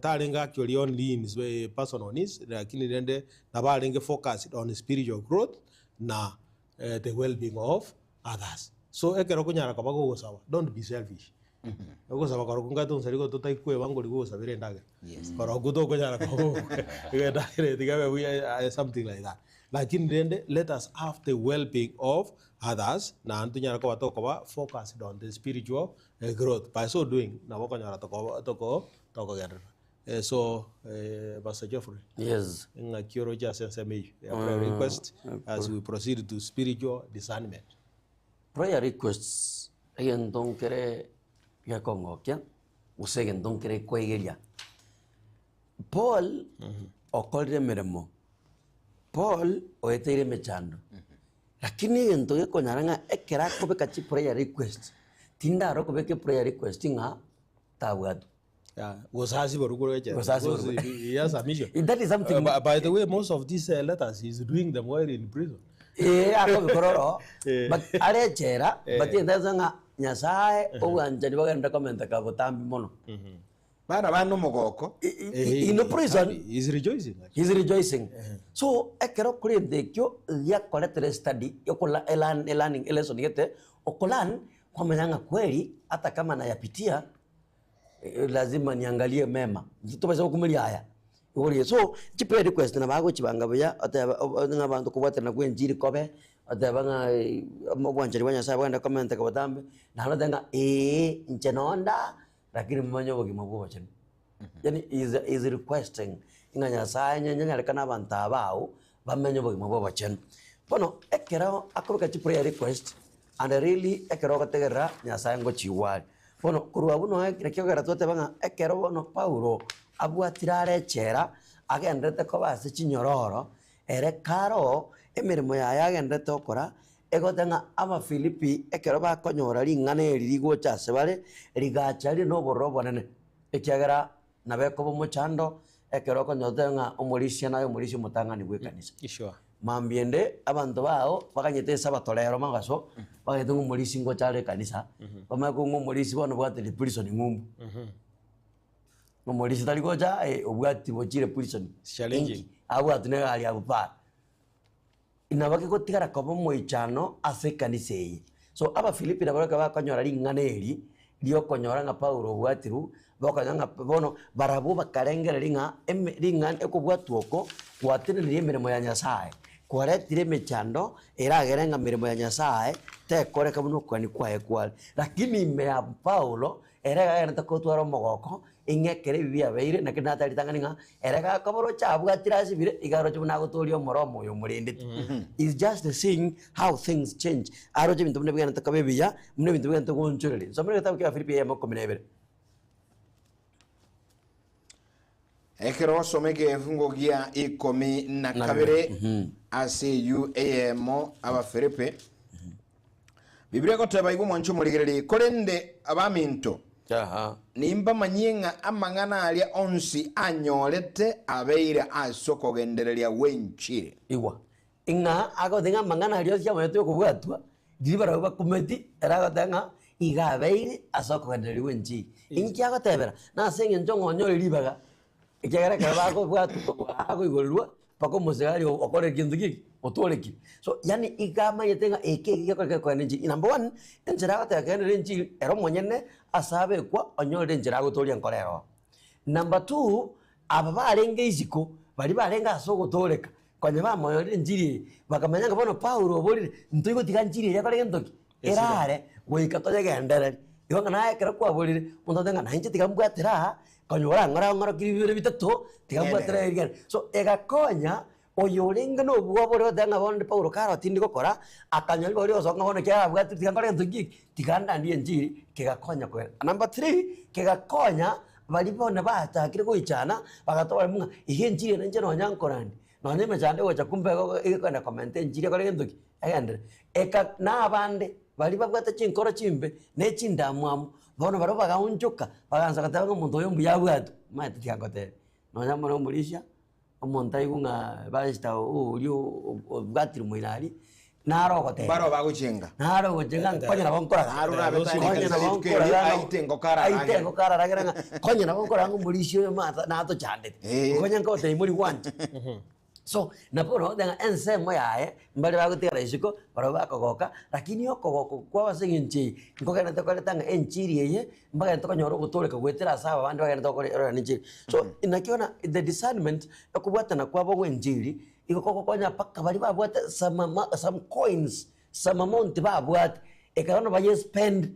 tarenge actually only in his personal needs lakini rende nabo arenge focused on spiritual growth na the wellbeing of others. So ekero okonyara koba gogosaba don't be selfish. Ogosaba korokwo nkaete onsari igo totaikweba ngori gogosabera endagera. Korokwo tokonyara koba igo endagera eye tiga ebe buya something like that. Lakini rende let us have the wellbeing of others naende tonyare koba tokoba focused on the spiritual growth. By so doing nabo okonyora toko toko tokogenderera. So eh, Pastor Geoffrey, Yes. ng'aki oroche ase ensemo eyio ya prayer request as we proceed to spiritual discernment. Prayer requests egento nkere gekongokia gose egento nkere koegeria. Paul okorire emeremo, Paul oeteire emechando, lakini egento gekonyara ng'a ekero akobeka chiprayer request, tindara okobeka eprayer request ng'a tabwatwa. Yeah, gose asiborwe korwa echela. Gose asiborwe. Because he has a mission. That is something- By the way, most of these letters he's doing them while in prison. Ee, akobikora oro, Eh. but are echela, but entesa ng'a Nyasaye obwanchani bogende komenteka botambe mono. Bana bane omogoko. In He's prison, happy. He's rejoicing. actually. he's rejoicing. So ekero korende ekio giakoretire study yokola elearn elearning elesson gete okolearn kwamanya ng'a kweli hata kama nayapitia eh, lazima niangalie mema tobasa gokumeria aya igorie so chiprayer request nabo agochibanga buya oteba ng'a abanto kobwaterana kwa enchiri kobe oteba ng'a eh, obwanchani bwa Nyasaye bogende komenteka botambe naende otebe ng'a eeh inche nonda lakini momanye obogima bwa obochenu. Yaani is is requesting ng'a Nyasaye onye nyarekana abanto aba ao bamenye obogima bwa obochenu. Bono ekero akobeka chiprayer request and really ekero ogotegerera Nyasaye ngochigwa are. Bono korwa abwo noe naki ogera twateba ng'a ekero bono Paulo abwatire are echela agenderete koba ase chinyororo, ere kare oo emeremo yaye agenderete gokora, egoteba ng'a Abafilipi ekero bakonyora ring'ana eri rigocha ase bare, rigacha rire na obororo obonene, ekiagera nabo ekoba omochando, ekero okonyora otebe ng'a omorisia naye omorisia omotang'ani bwa ekanisa. Sure. Mambia ende, abanto bao baganyete esabato rero mogaso, baganyete ng'a omorisia ngocha are ekanisa, bamanye kong'a omorisia bono obwatire prison ng'umbu. Omorisia tari gocha eh, obwati bochire prison. Challenging. Inki? Abwatwe na egari abwo para. Nabo kegotigara koba omoichano ase ekanisa eye. So Abafilipi nabo ekero bakonyora ring'ana eri, riokonyora ng'a Paulo obwatirwe, bakonyora ng'a bono barabwo bakarengereria ng'a eme ring'ana ekobwatwa oko gwatenenirie emeremo ya Nyasaye, kwaretire emechando eragere ng'a emeremo ya Nyasaye tekoreka buna okogania kwaye kware. Lakini ime ya Paulo, ere iga agenderete kotwara omogoko, ing'e ekero ebi biabeire, naki nateba ritang'ani ng'a ere gakobora oche abwatire asibire, iga aroche buna agotoria omoro oyo omorendete. Is just seeing how things change. Aroche ebinto buna bigenderete koba ebiya, buna ebinto bigenderete goonchoreria. Nsomere egetabu kia Abafilipi eyemo ikomi na ibere. Ekero osoma egefungo gia ikomi na Na kabere bibere. ase eyio eyemo Abafilipi, Biblia egoteba igo mwanche omorigererie, korende abaminto, Aha. nimbamanyie ng'a amang'ana aria onsi anyorete abeire ase okogendereria gw'enchiri. Igwa, ng'a agoteba ng'a amang'ana aria onsi amanyete okobwatwa, riria barabwo bakumeti, ere agoteba ng'a iga abeire ase okogendereria gw'enchiri. Inki agotebera? Nase eng'encho ng'a onyore ribaga, ekiagera ekero bakobwatwa akoigorerwa, mpaka omosigari okore gento ki? Otorekire. So yaani iga amanyete ng'a eke eke gekoreka gekogenda enchiri. Number one, enchera agoteba kegenderere enchiri, ere omonyene ase abekwa onyorire enchera agotoria nkore ero oo. Number two, aba barenge isiko, baria barenge ase ogotoreka, konya bamonyorire enchiri eye, bakamanya ng'a bono Paulo oborire, ntoigotiga nchiri eye ekore gento ki? Erare, goika toyegendereri. Igo ng'a naye ekero kwaborire, omonto agotebi ng'a nainche tiga mbwatera aa, konya orang'ore ong'orokie bibere bitato, tiga mbwatera eria rigere. So egakonya, oyo orenge na obwoba oria ogoteba ng'a bono ndi Paulo kare tindi gokora, akanyora ribaga riogosoka ng'a bono ekiagera abwatire tiga nkore gento ki eke, tiga ndandie enchiri, kegakonya kogenda. Number three, kegakonya baria bono bachakire goichana, bagatobora ng'a iga enchiri eye ninche nonya nkorandi, nonya emechando egocha kumbe igo egekogenda komenta enchiri ekore gento ki? Egenderere. Eka na abande baria babwate chinkoro chimbe na echindamwamu, bono barabwo bagaonchoka, bagaansa goteba ng'a omonto oyo mbuya abwatwe, omanyete tiga ngotebie, nonya more omorisia, omonto aigwe ng'a pastor oria obwatire omoino aria, naro ogoteba. Mbaro bagochenga. Naro ogochenga nkonya nabo nkoraga. Naro orabe Konya tari nabo rituko erio, nkoraga ng'a- aite engoko araragere. aite engoko araragere ng'a konya nabo nkoraga ng'a omorisia oyo mata natochandete. Eh. Konya nkotebia mori gwancha. So, nabo bono ogoteba ng'a ensemo yaye, mbare bagotigara isiko, barabwo bakogoka, lakini okogoka okwo kwabo ase eng'encho eye, nkogenderete koreta ng'a enchiri eye, mbagenderete konyora ogotooreka goetera ase aba bande bagenderete gokora erorano enchiri. So, naki bono the discernment, okobwatana kwabo gwa enchiri, igo kogokonya mpaka baria babwate some ama some coins, some amount babwate, ekero bono baye spend.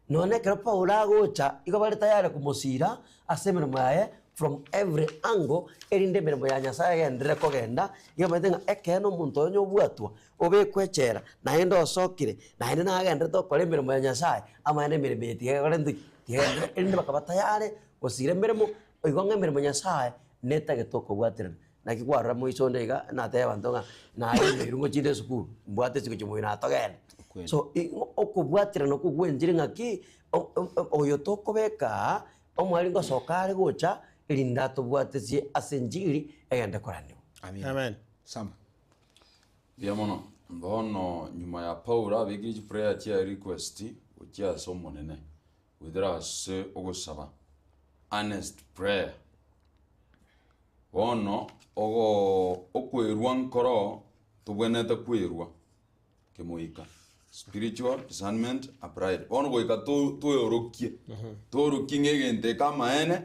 Nonya ekero Paulo agocha, igo bare tayari komosiira ase emeremo yaye. from every angle erinde emeremo ya Nyasaye egenderere kogenda, igo omanyete ng'a ekeene omonto oyo onye obwatwa, obekwe echela, naende osokire, naende nagenderete gokora emeremo ya Nyasaye, amaene emeremo eye tiga egore ntoki? Tiga egenderere, erinde bakaba tayari gosira emeremo, igo ng'a emeremo ya Nyasaye netagete okobwaterana. Naki kwarora moiso onde iga, natebia abanto ng'a naye omoirwe ngochinde esukuru, mbwate chingocho moino aa togende. So okobwaterana okwo gwenchire ng'aki, oyo tokobeka aa, omwari ngosoka are gocha, erinde atobwatesie ase enchiri egende koraniwa. Amen. Samba. Mbuya mono. Bono nyuma ya Paulo abekire chiprayer chiaye request gochia ase Omonene, goetera ase ogosaba, earnest prayer. Bono ogo okwerwa nkoro tobwenerete kwerwa kemoika, spiritual discernment applied. Bono goika to toeorokie, toorokie ng'a egento eke amaene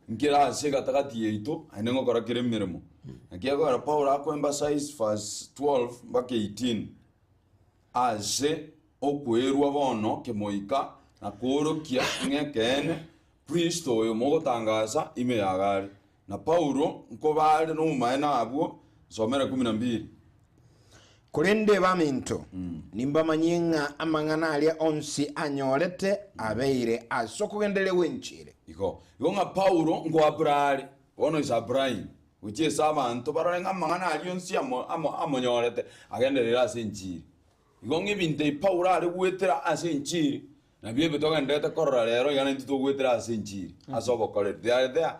nkere ase egatagati yaito naende ngokora kere emeremo. Naki ekogera Paulo ako emphasize verse 12 mpaka 18 ase okwerwa bono kemoika na koorokia ng'a ekeene Kristo oyo mogotangasa ime y'Agari, na Paulo nkobare nobomaene abwo, nsomere kumi na mbili. Korende baminto, nimbamanyie ng'a amang'ana aria onsi anyorete abeire ase okogendereria gw'enchiri. Igo, igo ng'a Paulo nkoabura are, bono is applying, gochia ase abanto barore ng'a amang'ana aria onsi amo, amo, amonyorete, agenderere ase enchiri. Igo ng'a ebinto ebi Paulo are goetera ase enchiri, Nabio ebi togendererete korora rero iga naintwe togoetera ase enchiri, ase obokoreri. They are there.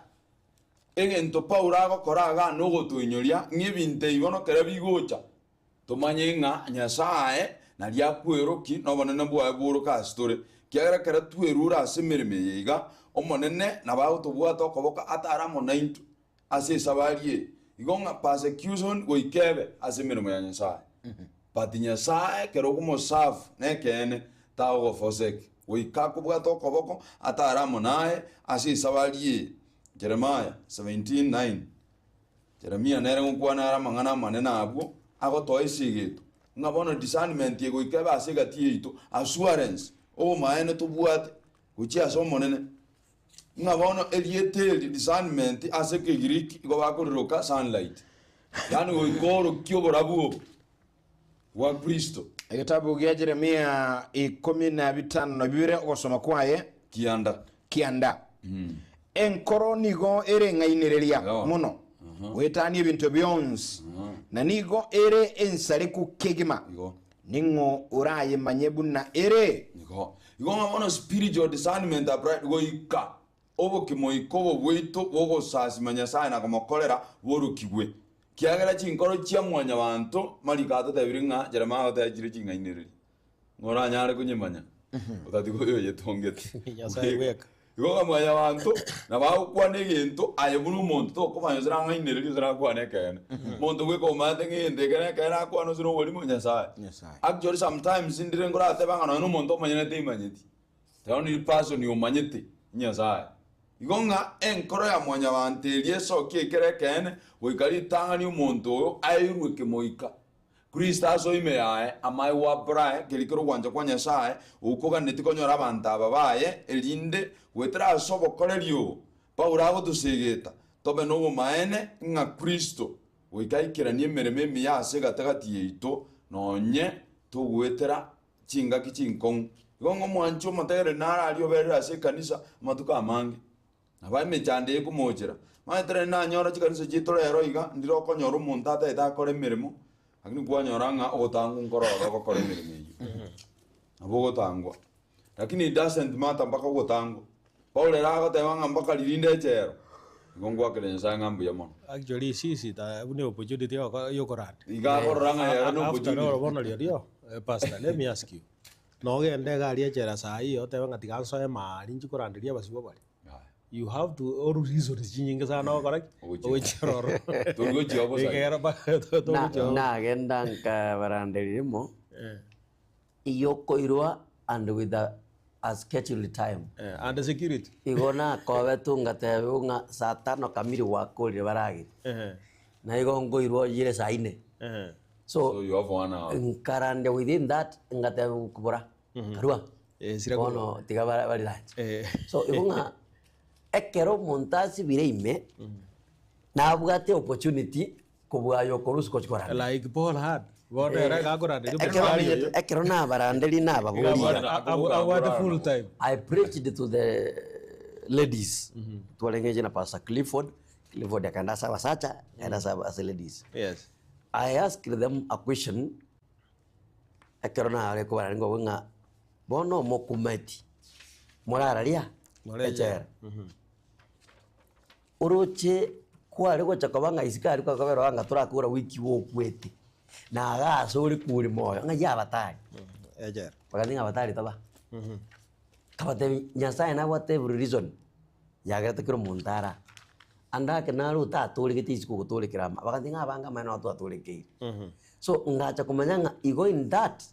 Egento Paulo agokora igaa nogotoinyoria ng'a ebinto ebi bono kera bigocha, tomanye ng'a Nyasae nario akweroki na obonene bwaye bworoke ase tore. Ekiagera ekero twerure ase emeremo eye iga, Omonene nabo agotobwata okoboko atare amo naintwe ase esabari eye. Igo ng'a persecution goika ebe ase emeremo ya Nyasae. But Nyasae ekero okomoserve nekeene tagogoforsake. Goika akobwate okoboko atare amo naye ase esabari eye. Jeremiah 17:9 Jeremia nere ngokwana are amang'ana amanene abwo agotoa esegeto ng'a bono discernment eye goika ebe ase egati yaito, assurance, obomaene tobwate gochia ase Omonene. Ng'a bono erieta eri discernment ase Ekegiriki igo bakoriroka sunlight, yaani goika orokie oborabu obo bwa Kristo. Egetabu gia Jeremia 15 ogosoma kwaye Kianda. kianda. Enkoro nigo ere eng'ainereria Yo. mono goetania ebinto bionsi, na nigo ere ensareku kegima. Igo. Ning'o orayemanye buna ere? Igo. Igo ng'a bono spiritual discernment applied goika obokimoika obo bwaito bw'ogosasima Nyasae na komokorera borokigwe. Kiagera chinkoro chia mwanyabanto mariko atotebirie ng'a Jeremiah agoteba chire ching'ainereria. Ng'a oranyare konyemanya otatiga oyo oyetongete. Nyasae bweka. Igo ng'a mwanyabanto nabo agokwana egento aye buna omonto tokomanya gose nang'ainereria gose nakwane ekeene. Omonto bweka omanyete ng'a egento eke nekeene akwane gose noborimo, Nyasae. Nyasae. Actually sometimes ndire nkoratebe ng'a nonye na omonto omonyene taimanyeti, the only person omanyete Nyasae. Igo ng'a enkoro ya mwanyabanto eria esokia ekere ekeene goika ritang'ani omonto oyo airwe kemoika. Kristo asoe ime yaye, amaegwa abrae, keria kere ogwancha kwa Nyasae, okoganetie konyora abanto aba baye, erinde goetera ase obokoreri obo Paulo agotosegeta, tobe nobomaene ng'a Kristo goika aikeranie emeremo emiya ase egati-gati yaito, nonye togoetera chingaki chinkong'u. Igo ng'a omwanchi omotegereri nare aria oberire ase ekanisa amatuko amange. Nabo emechando eye ekomochera. Omanyete rende nanyora chikanisa chiaito rero iga, ndire okonyora omonto atagete akore emeremo, lakini kwanyora ng'a ogotangwa nkoro oro ogokora emeremo eyio. Nabo ogotangwa. Lakini it doesn't matter mpaka ogotangwa. Paulo ere agoteba ng'a mpaka riria inde echela, igo ngwakera Nyasaye ng'a mbuya mono. Actually sisi ta buna opportunity yoko yokoranda. Iga akorora ng'a ere ne After opportunity. all bono rirorio, pastor, let me ask you. Nogende iga aria echela saa hii otebe ng'a tiga nsoe maari nchi koranderia abasibwa baria. You have to oru reasons chinyinge sana ogokora ki? Ogochia. Ogochia ororo. Tori gochia obosacha. Ekero ba- Na- togochia obo. nagenda nkabaranderia rimo Eh, iyokoirwa and with a scheduled time eh, and security. igo nakobetwe ngatebiwa ng'a saa tano kamiri gwakorire baragere Eh, na igo nkoirwa oyire saa ine eh. So, So you have one hour. nkarandia within that ngateba kubora karua Eh, sira bono tiga bariranche Eh. so igo ng'a. Ekero omonto asibire ime, nabwate opportunity kobua aye okorusia gochia koranderia. Like Paul had. Bono ere iga akoranderia Ekero omosubati oyo. ekero nabaranderia nababoria. Abwate full time. I preached to the ladies. Twarenge inche na Pastor Clifford, Clifford akaenda ase abasacha, nkaenda ase aba- ase ladies. Yes. I asked them a question, ekero nare kobararania nkoboria ng'a bono omokumeti morararia More echela. Oroche kware gocha koba ng'a isiko aria kwakobera anga torakora wiki gokwete, na iga ase ore kure moyo ng'ai abatari. Echela. Bakatia ng'a abatari toba. Nkabatebia Nyasaye nabwate every reason yagerete kera omonto ara. Ande ake naro otatoregete isiko ogotorekera ama, bagatia ng'a abange amaene nabo twatorekeire. So ngacha komanya ng'a igo in that,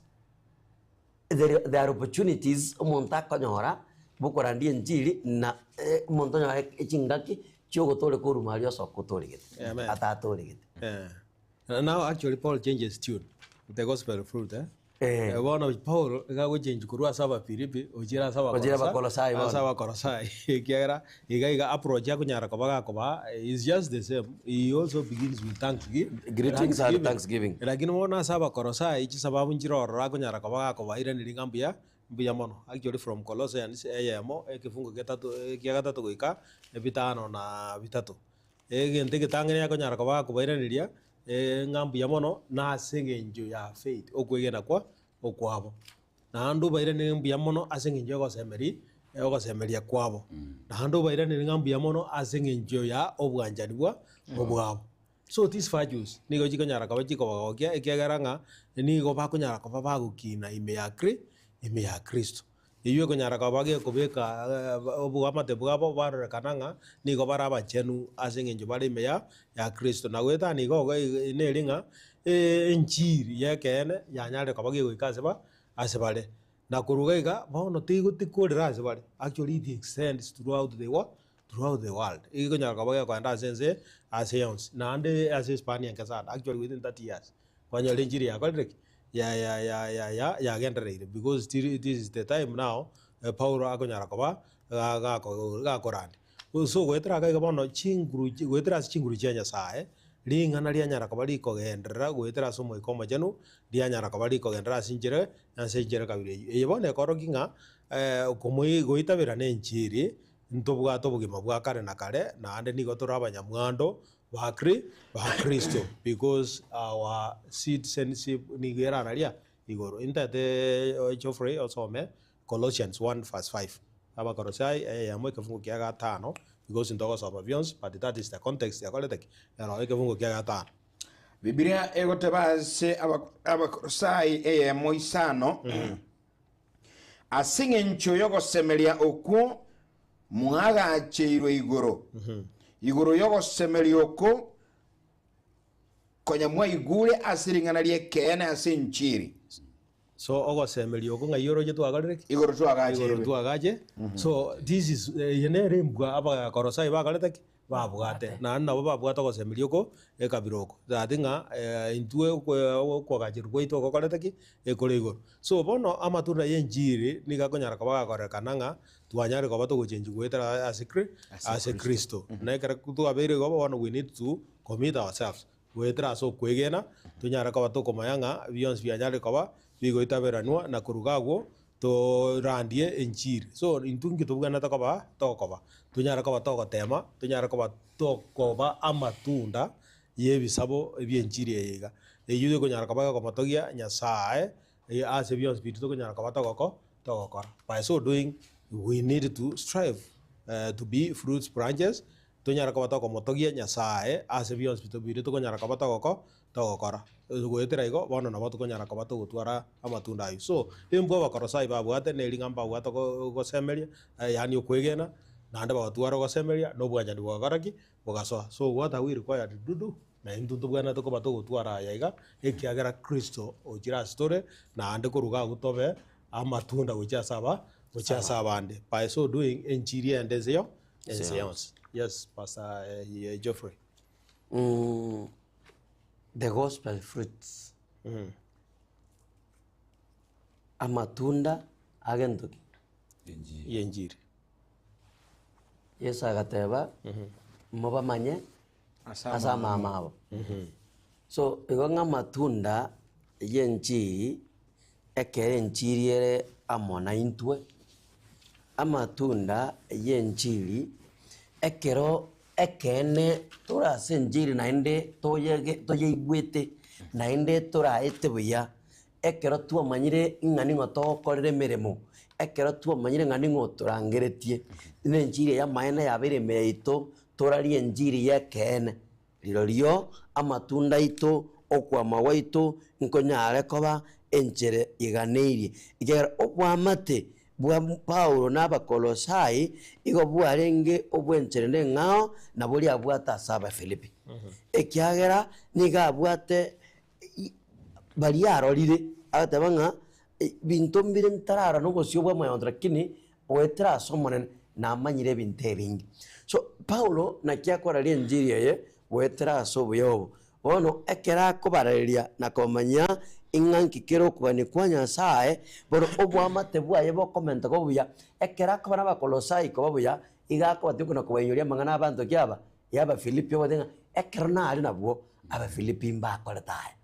there there are opportunities omonto akonyora bokorandia enchiri na omonto onyore chingaki chiogotoreka oruma aria osoka otoregete, Amen. atatoregete. Eh. Now actually Paul changes tune with the gospel fruit eh. Eh. Eh, bono Paul iga agochengi korwa ase Abafilipi ochire ase Ochire Abakolosai bono. ase Abakolosai ekiagera iga iga approach akonyara koba gakoba is just the same he also begins with thanksgi Greetings and thanksgiving. Lakini bono ase Abakolosai chisababu nchire ororo akonyara koba gakobairaneria ng'a mbuya mbuya mono. Actually from Colossians eyemo ekefungo getato ekia gatato goika ebitano na bitato. Egento egetang'ani akonyara koba gakobairaneria ng'a mbuya mono nase eng'encho ya faith, okwegena kwa okwabo. Naende obairanerie mbuya mono ase eng'encho y'ogosemeria ogosemeria kwabo. Naende obairanerie ng'a mbuya mono ase eng'encho ya obwanchani bwa obwabo. So these virtues nigo chikonyara koba chikobagokia ekiagera ng'a nigo bakonyara koba bagokina ime ya kri ime ya Kristo. Eyio ekonyara koba gekobeka oboamate bwabo barorekana ng'a nigo bare abachenu ase engencho bare ime ya ya Kristo. Na goetania igo igo neri ng'a enchiri y'ekeene yanyarire koba gegoika ase ba ase bare. Na korwa iga iga bono tigotikorera ase bare, actually it extends throughout the wo throughout the world. Egekonyara koba gekoenda ase ense ase yonsi, naende ase espan enke sana actually within 30 years. Kwanyora enchiri yakorire ki? Ya ya ya ya ya yagendereire because tiri this is the time now Paulo akonyara koba ga gako gakorandia. So goetera iga iga bono chinguru chi goetera ase chinguru chia Nyasaye, ring'ana rianyara koba rikogenderera goetera ase Omoika Omochenu, rianyara koba rikogenderera ase enchera ase enchera kabere eywo. Eye bono ekorokia ng'a komoi goitabera na enchiri, ntobwate obogima bwa kare na kare, naende nigo tore abanyamwando Ba Kri, ba Kristo, because our citizenship nigo erararia igoro. Intete Geoffrey osome Colossians 1 verse 5. Abakolosai eyemo ekefungo kia gatano because ntogosoma bionsi but that is the context yakorete ki? Ero ekefungo kia gatano. Bibilia egoteba ase Abakolosai eyemo isano, Ase engencho y'ogosemeria okwo mwagacheirwe igoro, igoro y'ogosemeria oko konya mwaigure ase ring'ana ri'ekeene ase enchiri. So ogosemeria oko ng'ai oroche twakorire ki? Igoro Igoro twagacheirwe. twagache. So this is eye nere embwa Abakolosai bakorete ki? Babwate. Naende nabo babwate ogosemeria oko ekabira oko. That ng'a intwe okoagacherwa gwaito ogokorete ki? Ekore igoro. So bono amatunda y'enchiri nigo akonyara koba gakorekana ng'a twanyare koba togochenchigwa goetera ase kri ase Kristo. Na ekero twabeire igo bono we need to commit ourselves goetera ase okwegena tonyare koba tokomanya ng'a bionsi bianyarire koba bigoitaberanwa na koruga agwo Torandie enchiri. So intwe inki tobwenerete koba tokoba? Tonyare koba togotema, tonyare koba tokoba amatunda y'ebisabo bi'enchiri eye iga. Eyio ekonyara koba egokomotogia Nyasae ase bionsi biria tokonyara koba togoko togokora. By so doing, we need to strive to be fruits branches, tonyare koba tokomotogia Nyasae ase bionsi biria tokonyara koba togoko togokora. Goetera igo, bono nabo tokonyara koba togotwara amatunda ayio. So, embwa Abakolosai babwate neri ng'a mbabwate ogosemeria, yaani okwegena, naende bagatwara ogosemeria, na obwanchani bogakora ki? Bogasoa. So what are we required to do? Na intwe ntobwenerete koba togotwara aya iga, ekiagera Kristo ochire ase tore, naende korwa iga agwo tobe amatunda gochia ase aba gochia ase abande. By so doing, enchiri ende ense yo ense yonsi. Yes, Pastor Geoffrey. The gospel fruits, amatunda agento ki? Enchiri. Y'enchiri. Yeso agateba, mobamanye ase amama abo. So igo ng'a amatunda y'enchiri, ekero enchiri ere amo naintwe, amatunda y'enchiri, ekero ekeene tore ase enchiri naende toyege toyeigwete, naende toraete buya, Ekero twamanyire ng'a ning'o togokorera emeremo, ekero twamanyire ng'a ning'o otorangeretie, na enchiri eye y'amaene yabeire ime yaito, torarie enchiri y'ekeene, rirorio amatunda aito, okwama gwaito nkonyare koba enchera eganeirie. Ekiagera oboamate bwa Paulo na Abakolosai igo bwarenge obw'enchera ende eng'ao na boria abwate ase Abafilipi. Ekiagera nigo abwate Baria arorire, agateba ng'a ebinto mbire ntararora nobosio bwa mwanyabanto lakini goetera ase Omonene namanyire ebinto ebinge. So Paulo naki akoraria enchiri eye goetera ase obuya obo. Bono ekero akobarareria na komanyia ing'a nki kere okogania kwa Nyasaye, bono oboamate bwaye bokomenta koba buya, ekero akoba na Abakolosai koba buya, iga akobatebi na kobainyoria amang'ana abanto ki aba? y'Abafilipi ogoteeba ng'a ekero nare nabwo Abafilipi mbakorete aya,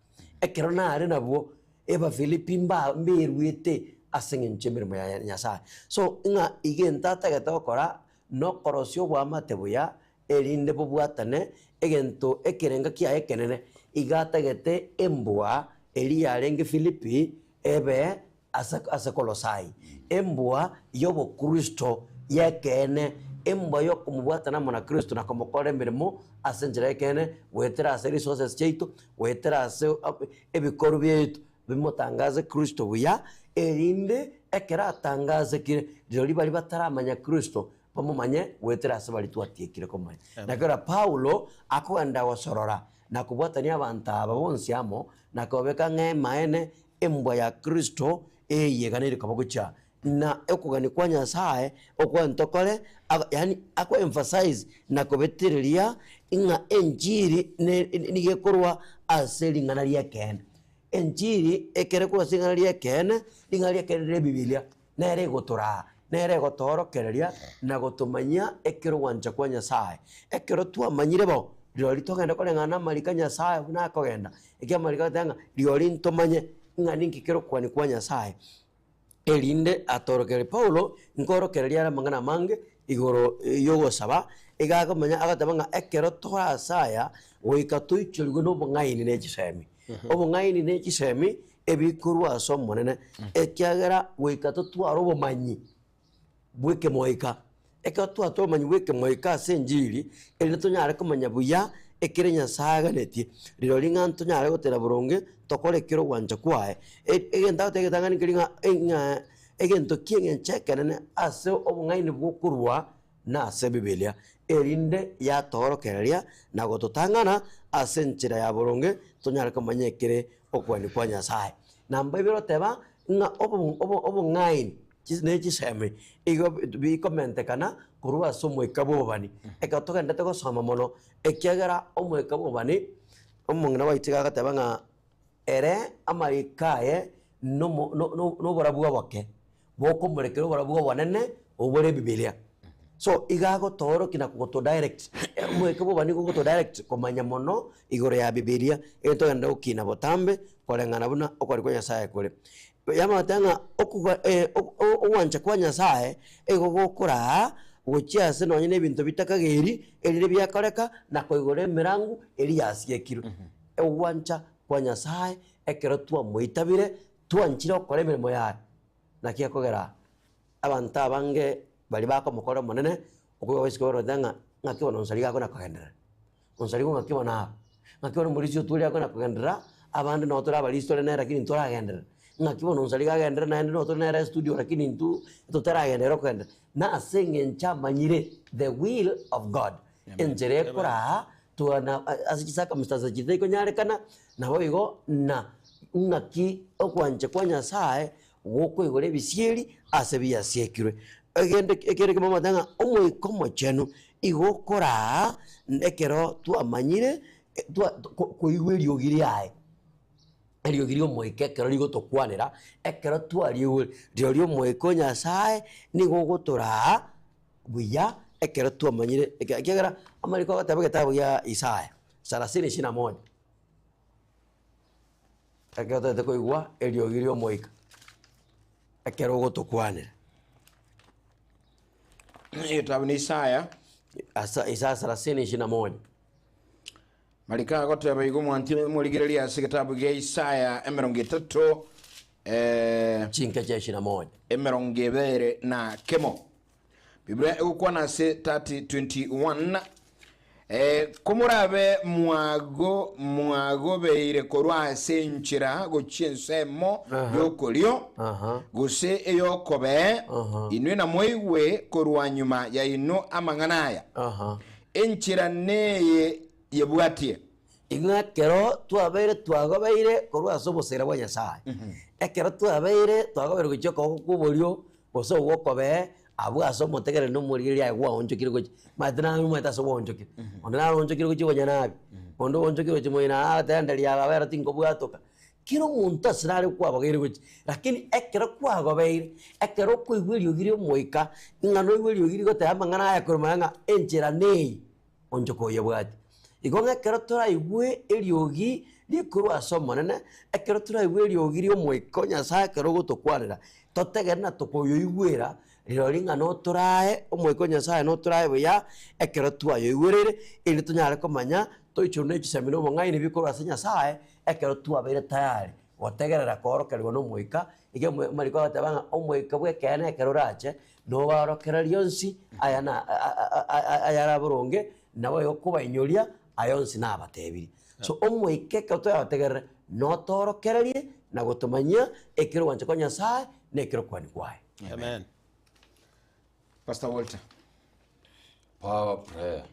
ekero nare nabwo Abafilipi mba mberuete ase eng'encho y'emeremo ya Nyasaye. So ng'a egento atagete gokora nokorosia oboamate buya erinde bobwatane egento ekerenga kiaye ekenene, iga atagete embwa eria yarenge Filipi ebe ase ase Kolosai, embwa y'obokristo y'ekeene, embwa y'okomobwatana amo na Kristo na komokorera emeremo ase enchera y'ekeene, goetera ase resources chiaito, goetera ase ebikorwa biaito, bimotangaze Kristo buya, erinde ekero atangasekire, rirorio baria bataramanya Kristo, bamomanye goetera ase baria twatiekire komanya. Nakero Paulo akogenda gosorora na kobwatania abanto aba bonsi amo, na kobabeka ng'a emaene Embwa ya Kristo eyeganeire koba gochia na okogania kwa Nyasae okwo ntokore, yaani ako emphasize na kobetereria ng'a enchiri ne nigo ekorwa ase ring'ana ri'ekeene. Enchiri ekere korwa ase ring'ana ri'ekeene, ring'ana ri'ekeene rire ebibilia, nere egotoraa, nere egotoorokereria na gotomanyia ekero ogwancha kwa Nyasae. Ekero twamanyire bo, rirorio togende koreng'ana na amariko a Nyasae buna akogenda, Ekiagera amariko agoteba ng'a rirorio ntomanye ng'a ninki kere okogania kwa Nyasae, erinde atorokererie. Paulo nkoorokereria are amang'ana amange igoro y'ogosaba, iga akomanya agoteba ng'a ekero tore ase aya, goika toichorigwe na obong'aini ne chisemi. Obong'aini ne chisemi ebikorwa ase Omonene, ekiagera goika totware obomanyi bw'ekemoika. Ekero twatwara obomanyi bw'ekemoika ase enchiri, erinde tonyare komanya buya ekere Nyasae aganetie, rirorio ng'a ntonyare gotera boronge tokore ekere ogwancha kwaye. Egento agoteba egetang'ani nkeri ng'a ng'a egento ki'eng'encho ekenene ase obong'aini bw'okorua nase Ebibilia, erinde yatoorokereria na gototang'ana ase enchera ya boronge tonyare komanya ekere okogania kwa Nyasae. Namba ibere oteba ng'a obong'aini ne chisemi igo bikomentekana korwa ase omoika bw'obobani. Ekero togenderete gosoma mono, ekiagera omoika bw'obobani, omong'ina gwaito iga agoteba ng'a ere amariko aye nomo noborabu oboke, bokomorekera oborabu obonene obore ebibilia. So iga agotoorokia na kogotodirect, omoika bw'obobani nigo ogotodirect komanya mono igoro ya bibilia, egento togende gokina botambe koreng'ana buna okori kwa Nyasaye kore. Yamanyete ng'a okogwa ogwancha kwa Nyasaye igo gokoraa gochia ase nonye na ebinto bitakageri, erinde biakoreka na koigora emerango eria yasiekirwe. Ogwancha kwa Nyasaye ekero twamoitabire, twanchire gokora emeremo yaye, naki ekogera abanto abange baria bakomokora Omonene, okoigwa gosika barorete ng'a ng'aki bono onsariga akona kogenderera. Onsarigo ng'aki bono aba, ng'aki bono omorisia otwore akona kogenderera, abande noo tore abarisia tore nere lakini ntoragenderera. Ng'aki bono onsarigo agenderere naende noo tore nere estudio lakini intwe totaragenderera okogenderera. Na ase eng'encho amanyire the will of God, enchera ekoraa twana ase chicircumstances chiria chikonyarekana, naboigo na ng'aki okwancha kwa Nyasaye gokoigora ebisieri ase biasiekirwe. Egento ekere ekemo ng'a Omoika Omochenu igo okoraa ekero twamanyire twa koigwa eriogi riaye, eriogi ri'Omoika ekero rigotokwanera, ekero twariigure, rirorio Omoika o Nyasaye nigo ogotoraa buya. ekero twamanyire eke ekiagera amariko agoteba egetabu gia Isaya sarasini ishirini na moja, ekero totagete koigwa eriogi ria omoika, ekero ogotokwanera. Egetabu ni Isaya. Asa Isaya sarasini ishirini na moja. Mariko agoteba igo mwanchire morigererie ase egetabu gia Isaya emerongo etato eh, Chinke chia ishirini na moja. emerongo ebere na kemo. Biblia egokwana ase 30:21 eh, komorabe mwago mwagobeire korwa ase enchera gochia ensemo Aha. yokorio Aha. gose eyokobee Aha. inwe namoigwe korwa nyuma yaino amang'ana aya Aha. enchera neye yebwatie. Ing'o ekero twabeire twagobeire korwa ase obosera bwa Nyasae, ekero twabeire twagobeire gochia okoboko kwa oborio, gose ogw'okobee, abwo ase omotegereri na omorigereria aye gwaonchokire gochia, omanyete naye omanyete ase gwaonchokire. Onde naro oonchokire gochia obonyanabi, onde oonchokire gochia moino aa agateba ndari aba ero tinkobwatoka. Kera omonto ase nare kwabogeire gochia, lakini ekero kwagobeire, ekero okoigwa eriogi ria omoika, ng'a noigwe eriogi rigoteba amang'ana aya korwa magega ng'a enchera neye. Onchoka oyebwate. Igo ng'a ekero toraigwe eriogi rikorwa ase Omonene, ekero toraigwe eriogi ri'Omoika o Nyasae ekero ogotokwanera, totegere na tokoyoigwera, rirorio ng'a notorae Omoika o Nyasae notorae buya ekero twayoigwereire, erinde tonyare komanya toichorwe ne chisemi na obong'aini bikorwa ase Nyasae, ekero twabeire tayari gotegerera koorokerigwa na Omoika, iga amariko agoteba ng'a Omoika bw'ekeene ekero orache, Nobaorokererie onsi aya na ayare aboronge, naboigo kobainyoria aya onsi nabatebirie. So omoika ekero toyagotegerera, notoorokererie na gotomanyia ekero ogwancha kwa Nyasae na ekero okogania kwaye. Amen. Pastor Walter. Power prayer.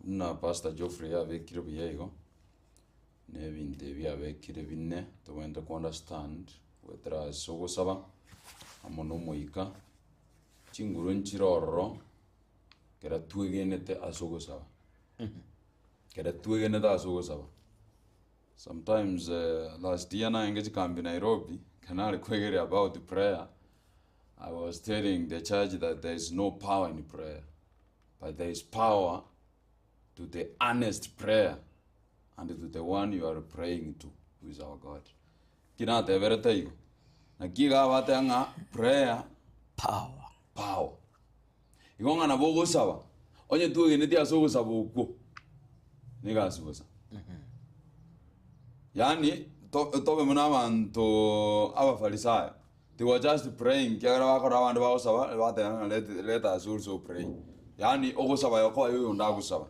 Buna Pastor Geoffrey abekire buya igo, na ebinto ebi abekire bine tobwenerete ko understand goetera ase ogosaba amo na omoika, chinguru nchire ororo ekero twegenete ase ogosaba, ekero twegenete ase ogosaba. Sometimes last year naenge chikambi Nairobi, ekero nare koegeria about prayer, I was telling the church that there is no power in prayer, but there is power to the earnest prayer and to the one you are praying to, who is our God. Ki nateberete igo? Naki iga abateba ng'a prayer Power. power. Igo ng'a nabo ogosaba, onye twegeneti ase ogosaba okwo, nigo ase bosa. Yaani to tobe buna abanto abafarisayo, they were just praying ekiagera bakora abande bagosaba, bateba ng'a let let us also pray. Yaani ogosaba yokoba ya oyonde agosaba.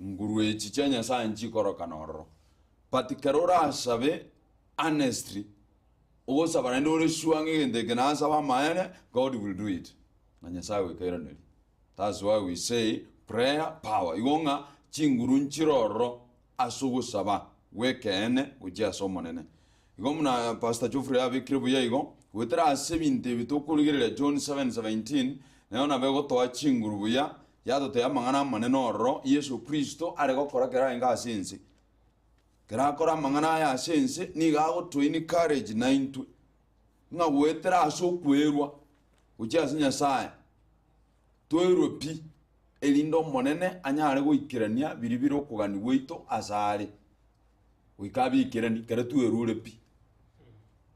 Nguru echi chia Nyasaye nchikorokana ororo. But ekero orasabe earnestly, ogosaba naende ore sure ng'a egento eke nasaba amaene, God will do it. Na Nyasaye goika airaneri. That's why we say prayer power. Igo ng'a chinguru nchire ororo ase ogosaba gw'ekeene gochia ase Omonene. Igo buna Pastor Geoffrey abekire buya igo, goetera ase ebinto ebi tokorigereria John 7:17, nayo nabo egotoa chinguru buya, yatotebia amang'ana amanene ororo Yeso Kristo are gokora kera arenge ase ense. Kera akore amang'ana aya ase ense, nigo agotoa encourage naintwe, ng'a goetera ase okwerwa gochia ase Nyasaye, toirwe pi, erinde Omonene anyare goikerania biria bire okogania gwaito asare, goika abiikeranie ekero twerure pi.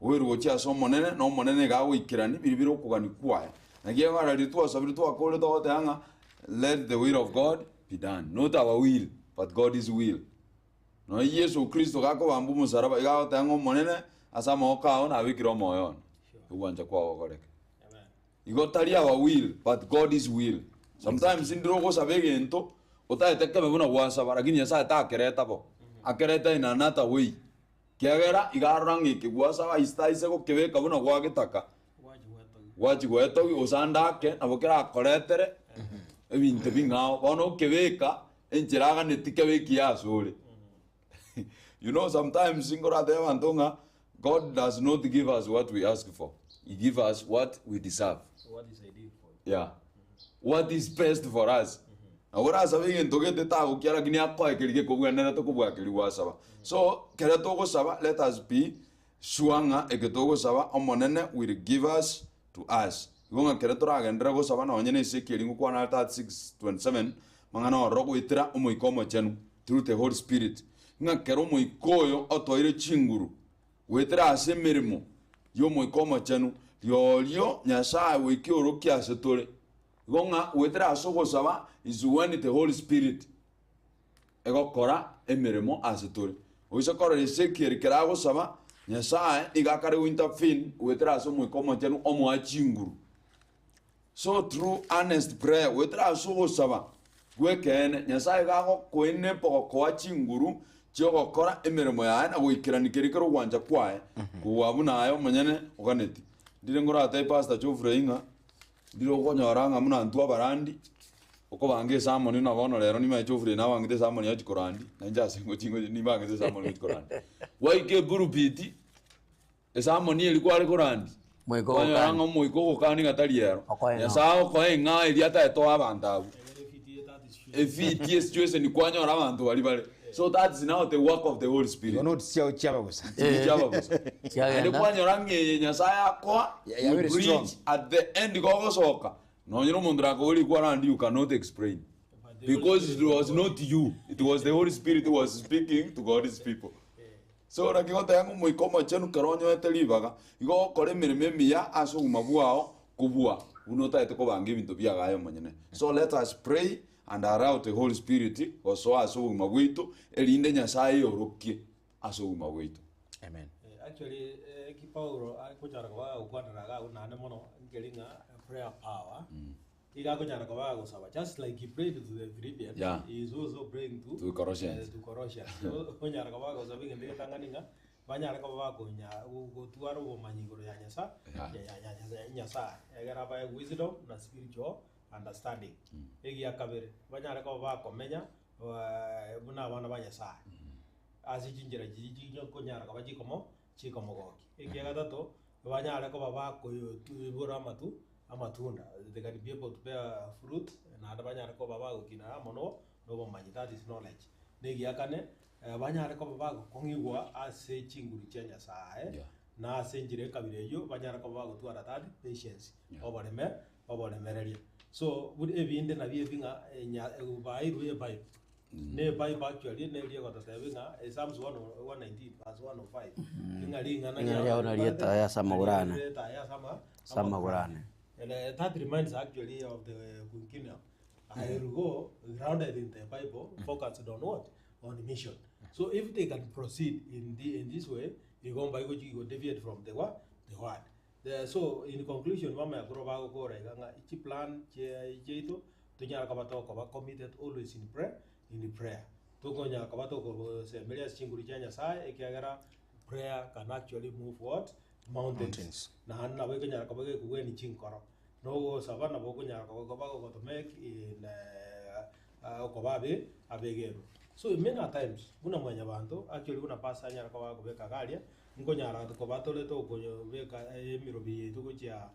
Oirwe gochia ase Omonene, na Omonene iga agoikerania biria bire okogania kwaye. Naki ekero riria twasabire twakorire togoteba ng'a let the will of God be done, not our will, but God's will. Nonya Yeso Kristo gakobambwa omosaraba, iga agoteba ng'a Omonene, ase amaboko ao nabekire omoyo one, ogwancha kwao gokoreke. Igo tari our will but God's will. Sometimes ndire ogosaba egento otagete kebe buna gwasaba lakini Nyasaye takereta bo, akereta in another way. Kiagera iga arora ng'a eke gwasaba ase taise gokebeka buna gwagetaka, gwachi goetogia gose ande ake nabo kerakoretere ebinto bing'ao. Bono okebeka enchera aganeti kebe ekiya asore. You know sometimes nkoratebe abanto ng'a God does not give us what we ask for, he give us what we deserve. What is ideal for you. Yeah. What is best for us. Nabo orasabe egento gete tagokia lakini akoe keria gekobwenerete kobua keria gwasaba. So kere togosaba let us be sure ng'a eke togosaba Omonene will give us to us. Igo ng'a ekero toragenderere gosaba nonye na Ezekiel ngokwana are 36:27, mang'ana ororo goetera Omoika Omochenu, through the Holy Spirit, ng'a kero Omoika oyo otoire chinguru goetera ase emeremo y'Omoika Omochenu, riorio Nyasae goika eorokie ase tore. Igo ng'a goetera ase ogosaba is when the Holy Spirit egokora emeremo ase tore. Oise korora Ezekiel kero agosaba, Nyasae nigo akare go intervene goetera ase Omoika Omochenu omoa chinguru. So through earnest prayer, goetera ase ogosaba gw'ekeene, Nyasae iga agokoenepa gokoa chinguru chi'ogokora emeremo yaye na goikerania keria kere ogwancha kwaye, kobua buna aye omonyene oganeti. Ndire ngoratebie Pastor Geoffrey ng'a Ndire okonyora ng'a buna intwe abarandi, okobanga esamoni buna bono rero nimanye Geoffrey nabangete esamoni achi korandi, na inche ase ngochi ngochi nibangete esamoni gochi korandi. Gwaika epulpit, esamoni eria kware korandi, Moika kwanyora ogokani. ng'a omoika ogokani ng'a tari ero. Okoe ng'a. Nyasaye okoe eng'ao eria ataete oe abanto abwo. Efiti esituation kwanyora abanto baria bare. So that is now the work of the Holy Spirit. Igo notes chiao chiaba bosa. Chiaba bosa. Chiagenda. Naende kwanyora ng'a eye Nyasaye akoa, Ya- you yabere preach strong. at the end gogosoka, nonye na omonto orakobori kwarandi you cannot explain. Because it was not you, it was the Holy Spirit who was speaking to God's people. So naki goteba ng'a Omoika Omochenu kero onyoete ribaga, igo ogokora emeremo emiya ase obogima bwao kobua buna otagete kobanga ebinto biago aye omonyene. So let us pray and allow the Holy Spirit gosoa ase obogima bwaito, erinde Nyasaye ayeorokie ase obogima bwaito. Amen. Actually, eki Paulo agochara koba agokwanera iga agwo naende mono, nkeri ng'a prayer power, iga akonyara koba agosaba, just like he prayed to the Philippians, Yeah. he is also praying to, To Colossians. to Colossians. So, onyara koba agosaba egento getang'ani ng'a, banyare koba bakonya gotwara obomanyi igoro ya Nyasaye, Yeah. ya- ya- ya- Nyasaye, egere abae wisdom na spiritual understanding. Egia kabere, banyare koba bakomenya buna abana ba Nyasaye, ase chinchera chiria chikonyara koba chikomo chikomogokia. Ekia gatato, banyare koba bakoibora amatu amatunda, they can be able to bear fruit, naende banyare koba bagokina amo no nobomanyi, that is knowledge. Na egia kane, banyare koba bagokong'igwa ase chinguru chia Nyasaye, Yeah. na ase enchera ekabira eyio, banyare koba bagotwara that patience, oboreme oboremereria. So, buna ebinde nabio ebi ng'a enya bairwe ebible, na ebible actually neri egototebia ng'a Psalms 119 verse 105, ng'a ring'ana Ring'ana riao nario etaya ase amagoro ane. nario etaya ase ama- Ase amagoro ane. And that reminds actually of the Quinquennial. I will go grounded in the Bible, focused on what? On mission. So if they can proceed in, the, in this way, igo mbago go deviate from the what? The word. The, so in conclusion, mama yakoro bagokora iga ng'a chiplan chiaito tonyara koba tokoba committed always in prayer, in prayer. Tokonyara koba tokosemeria ase chinguru chia Nyasaye ekiagera prayer can actually move what? Mountains. Mountains. Naende nabo ekonyara koba gekogwenia chinkoro. Nogosaba nabo okonyara koba koba gogotomake in okoba abe abegenwa. So many a times, buna mwanyabanto, actually buna pastor anyara koba akobeka iga aria, nkonyara koba tore tokobeka emirobi yaito gochia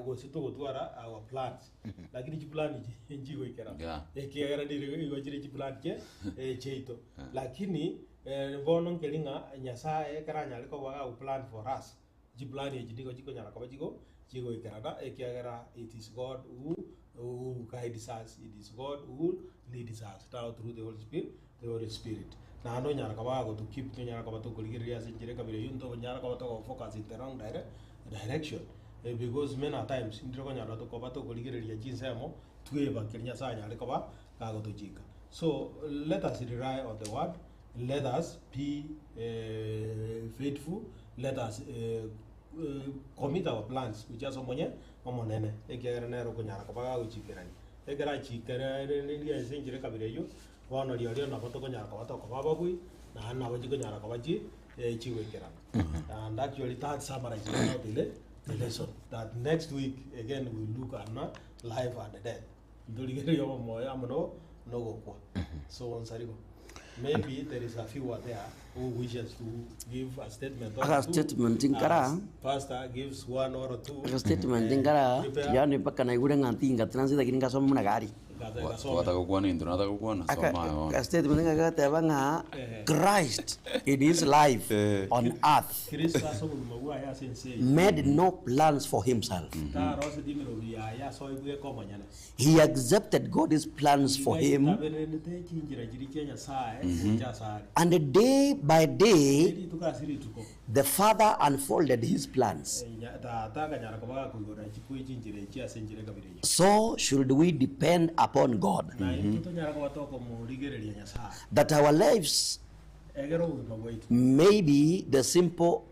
gose togotwara our plans, lakini chiplan echi nchigoikera Yeah. ekiagera nigo igo chire chiplan chie chiaito. Lakini bono nkeri ng'a Nyasaye ekero anyare koba gagoplan for us, Chiplani echi nigo chikonyara koba chigo chigoikerana ekiagera it is God who who guides us, it is God who leads us now through the Holy Spirit, the Holy Spirit. Naende onyara koba agoto keep tonyara koba tokorigereria ase enchera ekabira eyio ntonyara koba togo focus in the wrong dire direction eh, because many a times ndire konyora tokoba tokorigereria chinsemo tweba keria Nyasaye anyare koba kagotochika. So let us rely on the word Let us be faithful, let us commit our plans gochia ase omonye omonene, ekiagera nere okonyara koba gagochikerania. Ekero achikerereria ase enchera ekabira eyio, bono rirorio nabo tokonyara koba tokoba ababui, naende nabo chikonyara koba chi chigoikerana. And actually that summarizes now the le the lesson that next week again we look at life and death. Ntorigereria obomoyo amo no nogokwa. So onsarigo. Maybe there is a few there who wishes to give a statement or Aka two. statement nkara. As Pastor gives one or two. Aka statement nkara, Prepare. yaani mpaka naigure ng'a ntinga translate lakini ngasoma buna gari. Twataka gokwana egento nataka gokwana, soma aye bono. Aka statement ng'a gateba ng'a Christ in his life on earth Kristo ase obogima bwaye ase ense eye made no plans for himself. taroseti emerobio yaye ase oibweka omonyene. He accepted God's plans for him Aitaberenete chinchera chiria chia Nyasae gocha asare. and day by day Rituko ase rituko the Father unfolded his plans. Tata akanyara koba gakoigorera chikwe chinchera echi ase enchera ekabere eyio. So should we depend upon God Na intwe tonyara koba tokomorigereria Nyasae. that our lives Egere obogima bwaito. may be the simple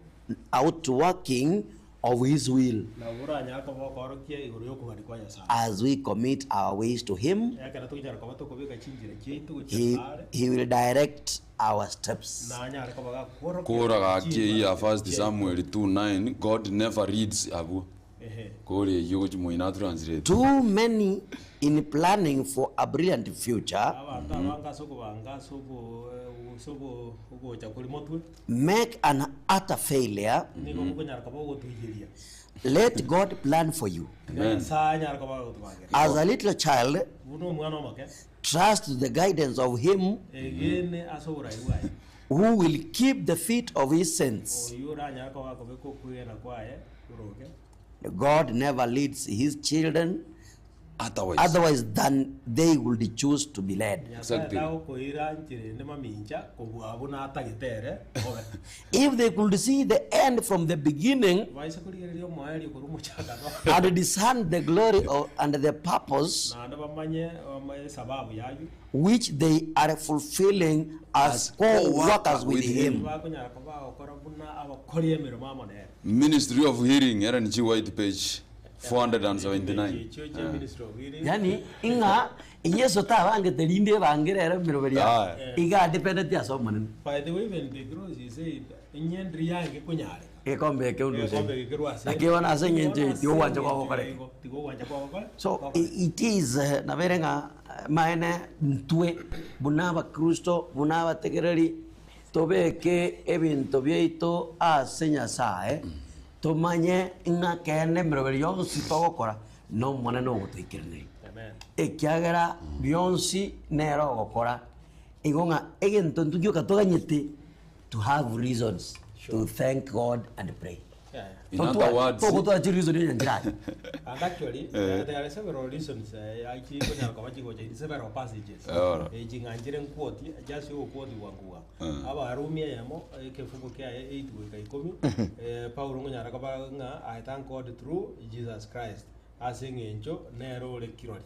outworking of his will. Nabo oranyare koba okoorokia igoro y'okogania kwa Nyasae. As we commit our ways to him, Ekero tokonyara koba tokobeka chinchera chiaito gochia he, asare, he will direct our steps. nanyare koba gakworokia Kora gaki eyio ya first chimbara Samuel 2:9 God never reads abwo. Ehe. Kore eyio gochi moino atranslate. Too many in planning for a brilliant future Abanto abange ase okobanga ase obo ase obo ogocha kori motwe, make an utter failure. nigo bokonyara koba ogotoiyeria. Let God plan for you. Tiga Nyasae anyare koba agotobangera. As a little child, Buna omwana omoke, trust the guidance of him egene ase oborai bwaye, who will keep the feet of his saints. oyio oranyare koba akobeka okwegena kwaye oroke. God never leads his children Otherwise. otherwise than they would choose to be led. Nyasae Exactly. tagokoira nchera ende mamincha kobua buna atagete ere obe. If they could see the end from the beginning Baise korigereria omoerio korwa omochakano and discern the glory of, and the purpose naende bamanye bamanye esababu yayo which they are fulfilling as co-workers with him. bakonyara koba bagokora buna abakori emeremo amo nere. Ministry of Healing, Ellen G. White, page 479. Echio chia Ministry of Healing. Yani ing'a Yesu tabangete rinde ebangere ere emeroberi Aye. iga dependent ase omonene. By the way, even the cross he said, "Inye yange konyareka." Egekombe eke onde ose. Egekombe eke kerwa ase. Lakini bono ase eng'encho eye, tiga ogwancha kwao gokoreke. Tiga ogwancha kwao gokore. So it is nabere ng'a maene ntwe buna abakristo buna abategereri tobeke ebinto biaito ase Nyasaye tomanye ng'a kende emeroberi yonsi togokora na omonene ogotoikeraneri. Amen. Ekiagera bionsi nere ogokora igo ng'a egento ntwe gioka toganyete to have reasons to thank God and pray. Yeah. In other words, Togotwara chireason onye nchirari. And actually, there are several reasons achi konyara koba chigocha in several passages. Ora. Ching'anchire nkwoti, just okwoti bwangu bwangu. Abarumi eyemo, ekefungo kiaye 8 goika ikomi, Paulo ngonyara koba ng'a I thank God through Jesus Christ. Ase eng'encho nere ore kirori.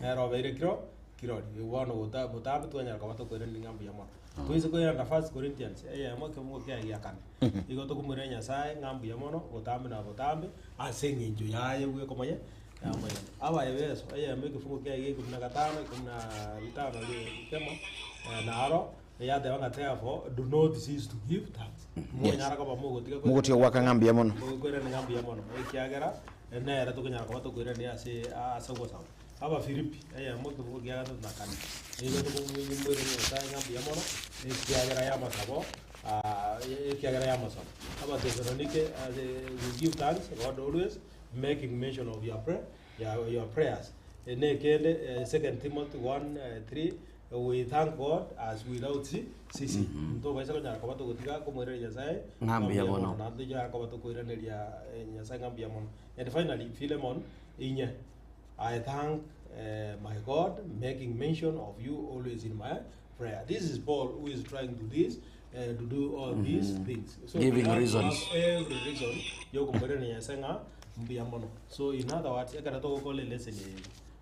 Nere obeire kiro kirori. Bono gota botambe twanyara koba tokoirania ng'a mbuya mono. Toise koirana First Corinthians eyemo ekefungo kiaye gia kane. Igo tokomoira Nyasaye ng'a mbuya mono botambe na botambe ase eng'encho yaye bwekomonya yamoyene. Abaefeso eyemo ekefungo kiaye gia ikomi na gatano ikomi na bitano kemo naro yateba ng'a therefore do not cease to give thanks. Monyara koba mogotiga Mogotiga gwaka ng'a mbuya mono. Mogokoirana ng'a mbuya mono ekiagera nere tokonyara koba tokoirania ase ase ogosaba. Abafilipi eyemo ekefungo kia gatato na kane nigo tokomoiraneria Nyasaye ng'a mbuya mono ekiagera y'amasabo ekiagera y'amasabo. Abatesalonike we give thanks God always making mention of your prayer your prayers. Nekende Second Timothy 1:3 we thank God as without ceasing. Ntobaisa konyara koba togotiga komoiraneria Nyasaye Ng'a mbuya mono. naende tonyara koba tokoiraneria Nyasaye ng'a mbuya mono. And finally Philemon inye I thank my God making mention of you always in my prayer. This is Paul who is trying to this to do all these things. So Giving we have to reasons. have every reason yokomoiraneria Nyasaye ng'a mbuya mono. So in other words, ekero togokora elesson eye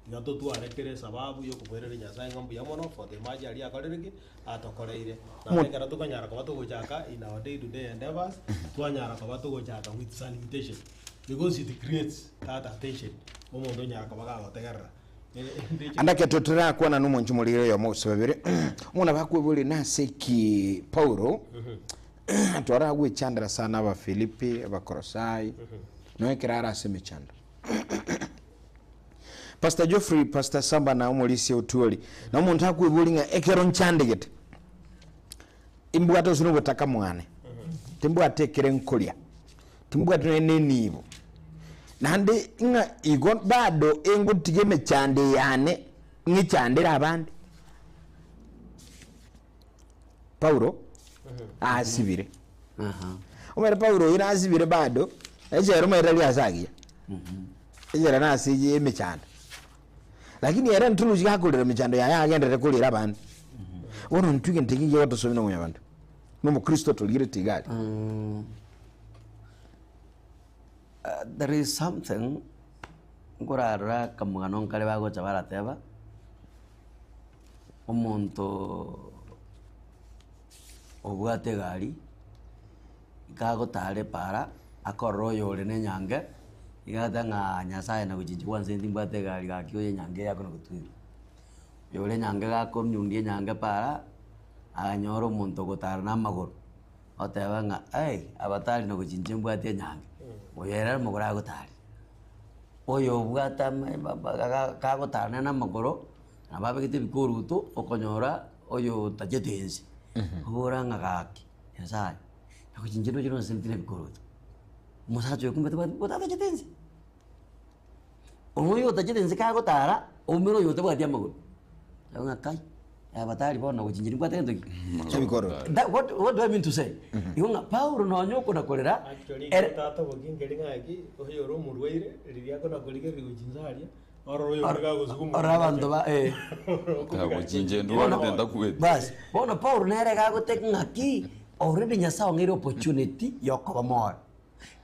iga totwarekere sababu yokomoiraneria Nyasaye ng'a mbuya mono for the maji aria akorire ki atokoreire. Na ekero tokonyara koba togochaka in our day to day endeavors, twanyara koba togochaka with salutation because it creates that attention omonto onyara koba gagotegerera. Andake totorakwana na omonto omorire oyomo gose babere, omwana bakweboria nase ki Paulo twaragwechandera sana Abafilipi, Abakolosai, nonya ekero are ase emechando. Pastor Geoffrey, Pastor Samba na omorisia Otuori, na omonto akweboria ng'a ekero nchandegete, imbwate gose na obotaka mwane, timbwate ekere nkoria, timbwate nonya na enibo, naende ng'a igo bado engotiga emechando eyane. Ng'ichandere abande. Paulo asibire. Omanyete Paulo oyio nasibire bado, echela omanyete tari ase agiya, echela nase eye emechando. Lakini ere ntorochi gakorera emechando yaye agenderere korera abande. Bono intwe egento eke nkegotosomi na mwanyabanto, na omokristo otorigereti iga aria. There is something nkorarora akamogano nkare bagocha barateba, omonto obwate egari, iga agotara epara, akorora oyore na enyange, iga agoteeba ng'a nyasaye nagochiche gwansa timbwate egari gaki oyo enyange eye akona gotwira. Oyore enyange gakonyundia enyange para, anyore omonto ogotara na amagoro, oteba ng'a ai abatari nagochinche mbwate enyange, oyo ere amagoro agotari. Oyo obwate ama kagotara nere na amagoro, nabo abegete ebikuruto okonyora oyo otachete ense, obora ng'a gaki nyasaye, nagochinche ndoche nonsi ntire ebikuruto. Omosacha oyo kumbe tabwati otatachete ense. Oyo otachete ense kagotara, oumere oyo otabwati amagoro, ago ng'a kai, abatari bono nagochinche nimbwate gento ki? Ebikoroto. That what what do I mean to say? Igo ng'a Paulo nonye okona korera, Actually, ere tata bokinkeri ng'aki, oyo ore omorwaire, riria akona korigereria gochia inse aria, orore oyo onde gagosuguma Orore abanto ba eh. Gochinche ndwarete ntakweti. Bas, bono Paulo nere gagoteba ng'aki, already Nyasaye ong'eire opportunity ya okoba moyo.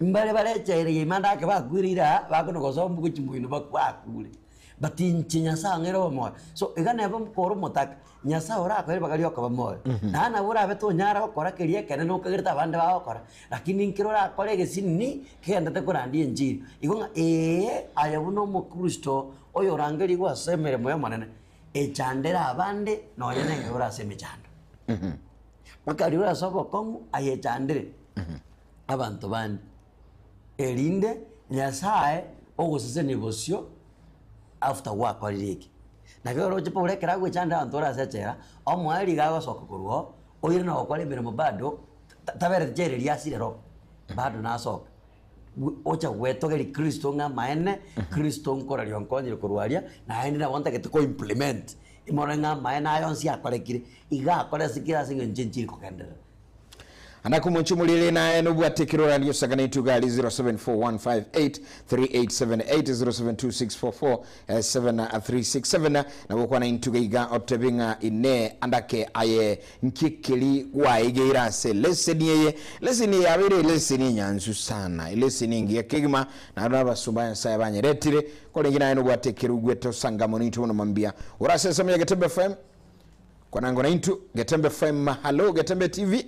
Mbare barecheire ime ande ake bakwire aa, bakona gosoa gochia moino bakure. But inche Nyasaye ang'eire obomoyo. So iga nebe kore omotaka, Nyasaye orakoe ribaga ria okoba moyo. Naende nabo orabe tonyara gokora keria ekenene okagerete abande bagokora, lakini nkere orakore egesinini, kegenderete korandia enchiri. Igo ng'a ee, aye buna omokristo, oyorangerigwe ase emeremo y'Omonene, echandere abande nonye na ekero ore ase emechando. Mpaka riria ore ase obokong'u, aye echandere abanto bande, erinde Nyasaye ogosesenie bosio after gwakorire eke. Naki oroche Paulo ekero agoechandera abanto ore ase echela, omoerio iga agosoka korwa oo, oirane gokora emeremo bado, tabereti jela eria asire ero, bado nasoke. Ocha gwetogeria Kristo ng'a amaene, Kristo nkoraria onkonyire korwa aria, naende nabo ntagete ko implement, imorore ng'a amaene aya onsi akorekire, iga akore ase kera ase eng'encho enchiri kogenderera. Anda komonche omorere naye nobwate ekerorani osakane ituga ari 0741583878 0726447367 nabo okwana intuga iga otebe ng'a ine andake aye nki keri gwaigeire ase leseni eye leseni eye yabeire eleseni enyansu sana eleseni engiya kegima naende abasomba ba Nyasaye banyeretire korenge naye nobwate ekerugwete osangamo nintwe mono mambia orase ensemo ya Getembe FM Kwanango na intu Getembe FM hello Getembe TV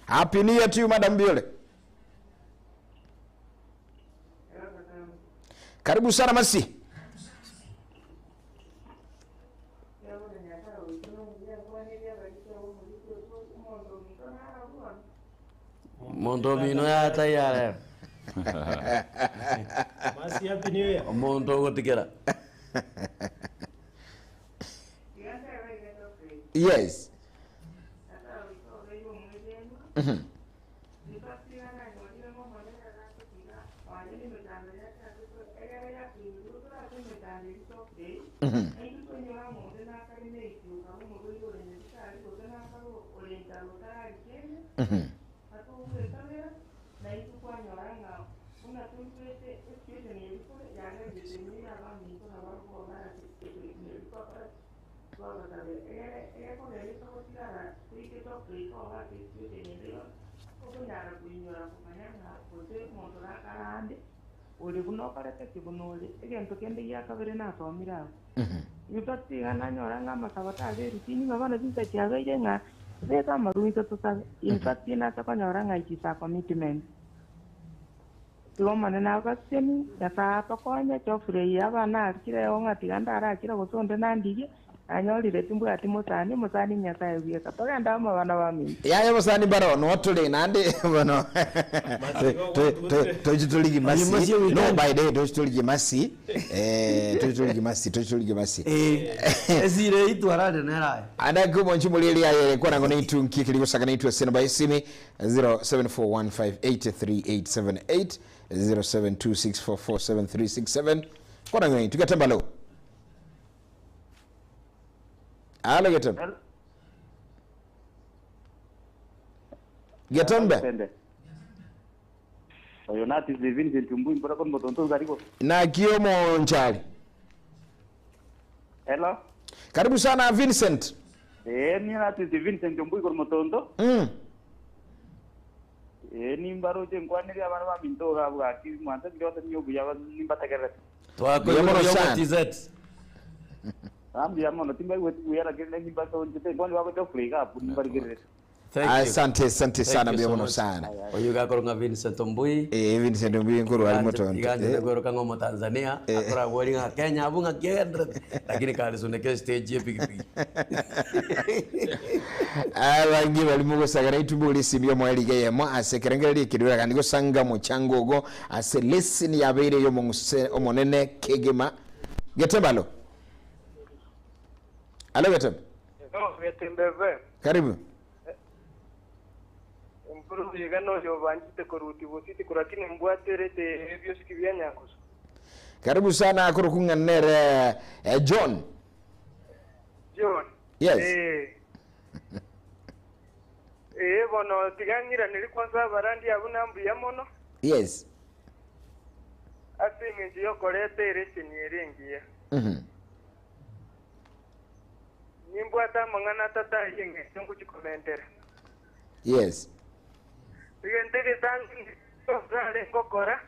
Happy New Year to you Madam Biole Karibu sana Masi Omonto omino yatayare. Masi happy new year. Omonto ogotigera. Yes. Ore buna okorete ki buna ore. Egento kende gia kabere nasomire agwo. In fact iga nanyora ng'a amasabo tabe eroutine ng'a bono chinsa chiabeire ng'a beka amarwa intwe tosabe. In fact nase konyora ng'a it is a commitment. Tiga Omonene abasesenie, Nyasae atokonye, tofurahie abana arikire oo ng'a tiga ndarakire gose onde nandigie, nanyorire timbwati mosani, omosani Nyasae bweka. Togende amo abana baminto. Yaya obosani mbaro noo tore naende bono tochi torigie masi no by the way tochi torigie masi eh tochi torigie masi tochi torigie masi Esire itwarane nere aye. Ande komonchi muri eri aye kwana ngo naitu nki kiri gosaka naitu ase namba esimi 0741583878 0726447367 kwana ngo naitu getemba lo. Alo Getembe. Getembe. Getembe. Oyo nati Vincent Mbui mbora kon motonto ngariko. Naki omonchari. Hello. Karibu sana Vincent. Eh ni nati Vincent Mbui kon motonto. Eh ni mbaroche nkwanire abana ba minto ga bwaki mwanza byote nyobu yaba nimbategerere. Yamoro sana. Twakoiyomo tz. Ambi amono timba wetu kuyara kende nimbato nchete kwani wako tofrika apu nimbarikirire. Thank you. Asante, asante Thank sana you so mbiamono much. sana. Oyu gakoronga Vincent Ombui. Eh Vincent Mbui nkuru ali motonto. Iganje gweroka ng'omo Tanzania, akora bweri ng'a Kenya abu ng'a kiendre. Lakini kalisuneke stage ye pikipiki. Abangi bali mugosagara itubu lisimio mwalige yemo ase kerengere likidura kandi gosanga muchango ogo ase lesson yabeire yo monguse omonene kegema. Getembe alo. Alo Getembe. Getembeve Karibu. empuru yigano yobanjite koruti bositi kurakini mbwaterete ebyosiki bya nyangusu. Karibu sana kurukunganere John. John. Yes. Bono tigang'iraneri kwanza abarandi abo nambuya mono. Yes. Ase eng'encho yokoreta ereseni ere engiya. Nimbwate amang'ana atataye eng'encho nkuchikomentera. Yes. Egento egetang'ani ngokora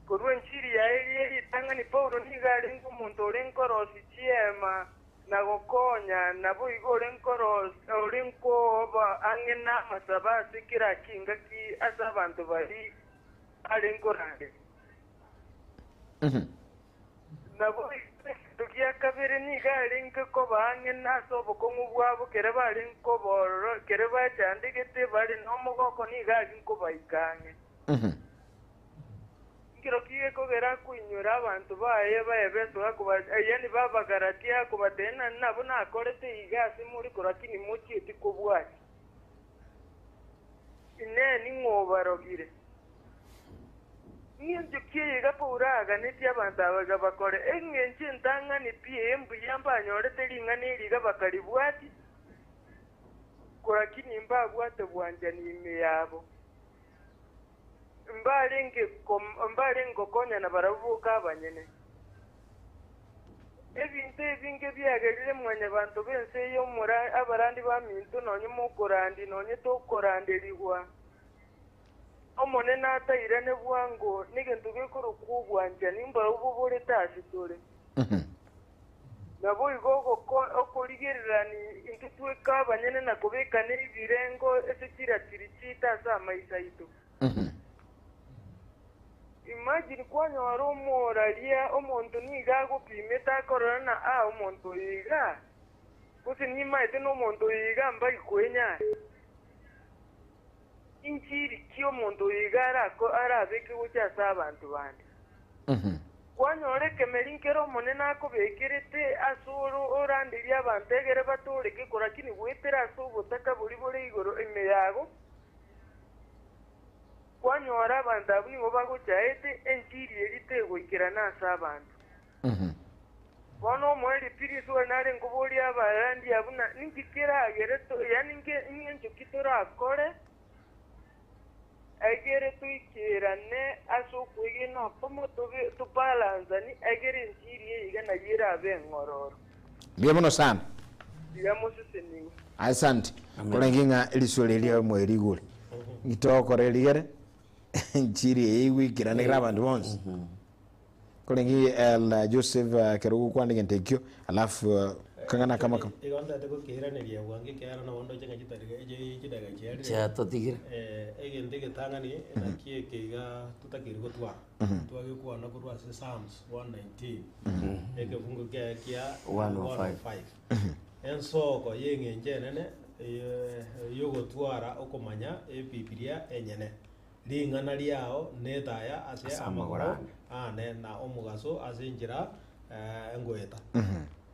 korwa enchiri yaye yeritang'ani Paulo nigo arenge omonto ore nkorosi chiema na gokonya nabo igo ore nkorosi ore nkoba ang'e na amasaba ase kera kingaki ase abanto bari are nkorande. Nabo egento gia kabere nigo arenge koba ang'e na ase obokong'u bwabo kere bare nkobororo kere bachandegete bare na omogoko nigo ari nkobaika ang'e. Nkiro kiye kogera kuinyora abantu baye baebeso akuba yani babagaratia kubatena nabo nakorete iga ase muri korakini mochieti kobwati. Ine ning'obarogire. Ng'encho kiye gapauraga neti abantu abaga bakore eng'encho entang'ani pi embuya mbanyorete ring'ana eriga bakaribwati korakini mbabwate bwanjani ime yabo. Mbarenge kokonya na barabuka abanyene. Ebinto ebinge byagerire mwanya bantu bense yomura abarandi ba minto nonye mokorandi nonye tokoranderigwa. Omonene atairane bwango negento gekorokwa obwanchani mbara oboborete ase tore. Nabo igo okorigererani intwe tweka abanyene na kobekana ebirengo ase chiratiri chiita ase amaisa aito. Imagine kwanyora omoraria omonto niga agopimete akorora na a omonto iga gose nimaete na omonto iga mbari kwenyara inchiri ki omonto iga arabeke gocha ase abanto bande. Kwanyora ekemeri nkere omonene akobekerete ase oranderia abanto egere batoreke korakini gwetera ase obotaka bori bore igoro ime yago. Kwanyora abantu abo nigo bagochaete enchiri eri tegoikerana ase abanto. Bono omoeri pirisi nare nkoboria abarandi abo na ninki keragere yani ng'encho ki torakore egere toikerane ase okwegena okomo tobalansani egere enchiri eye nayo erabe eng'ororo. Mbiamono sana. Ndiramoseseniwe. Asante. Korenge ng'a eriswali ria mweri gure. Ngitokore rigere nchiri eigwikirana kera abanto bonsi. Korenge el Joseph kerugu kwandika ntekio alafu kangana kama kama. Igonda te gukiraneria bwange kera na bondo chenga chitarige chidaga chiarire. Chiatotigire. Egente getang'ani naki ekeiga tutakiri gotwara. Twagekwana korwa ase Psalms 119. Ekefungo kia kia 105. Ensoko yeng'encho enene yogotwara okomanya ebibilia enyene. Ring'ana riao netaya ase amagoro ane na omugaso ase enchera engoeta.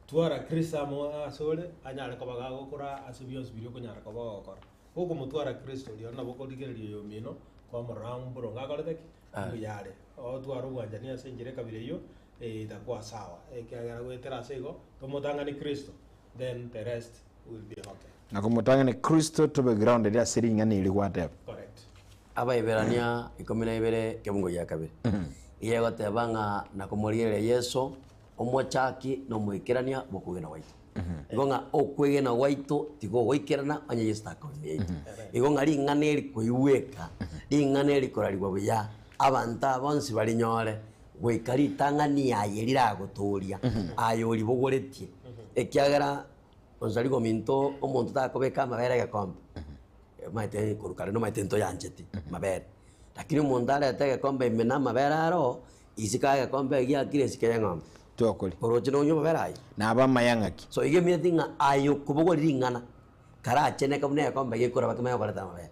Twara Kristo amo asore anyare kobaga gokora ase bionsi biria okonyara koba gokora. Gokomotwara Kristo rio nabo korigereria yomino kwamorora mboro ngakorete ki? Mbuyare. Otwara obwanchani ase enchera ekabira eywo Itakuwa sawa, ekiagera goetera ase igo tomotang'ani Kristo, then the rest will be okay. Na komotang'ani Kristo tobe grounded ase ring'ana eri gwateba. Correct. Abaeberania ikomi na ibere kebungo gia kabere iga egoteba ng'a na komorigereria Yeso, omochaki na omoikerania bw'okwegena gwaito. Igo ng'a okwegena gwaito tigogoikerana onye Yeso takoima yaito. Igo ng'a ring'ana eri koigweka, ring'ana eri korarigwa buya, abanto aba bonsi barinyore, goika ritang'ani aye riragotooria, aye oribogoretie. Ekiagera onsarigo ominto omonto takobeka amabere egekombe, omanyete korwa kare nomanyete ntoyancheti mabere, lakini omonto arete egekombe ime na amabere aro, isiko egekombe egia akire esike ya eng'ombe. Tokori. Oroche nonywe amabere ayio. Nabo amaya ng'aki. So iga emineti ng'a aye okobogoria ring'ana, karacheneke buna egekombe gekoraba kemanye gokoreta amabere.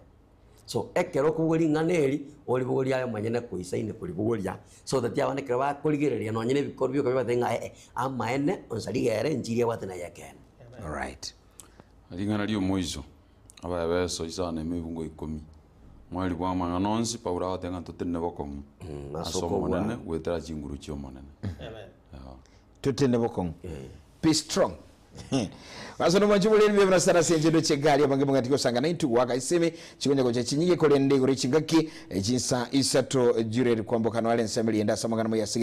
So, ekero okobogoria ring'ana eri, oribogorie aye omonyene koisaine koribogoria, so that abana ekero bakorigereria nonye na ebikorwa bioka bibatebie ng'a ee, amaene onsa rigere enchiri ebwate naye ekeene. Alright. Ring'ana ri'omoiso, Abaefeso isano na emebungo ikomi, Mweri bw'amang'ana onsi, Paulo agoteba ng'a totenene bokong'u ase ase okobua. Omonene goetera chinguru chi'Omonene. Amen. Yeah. Totende bokong'u. Be strong. Ase nomwanchi boreri mbuya sana ase enchendo chi'egari abange mong'ati gosanga naintwe goaka esimi chikonya gocha chinyinge korende igoro chingaki chinsa isato Juliet kwamboka noare ensemo eriende ase amang'ana moyasige.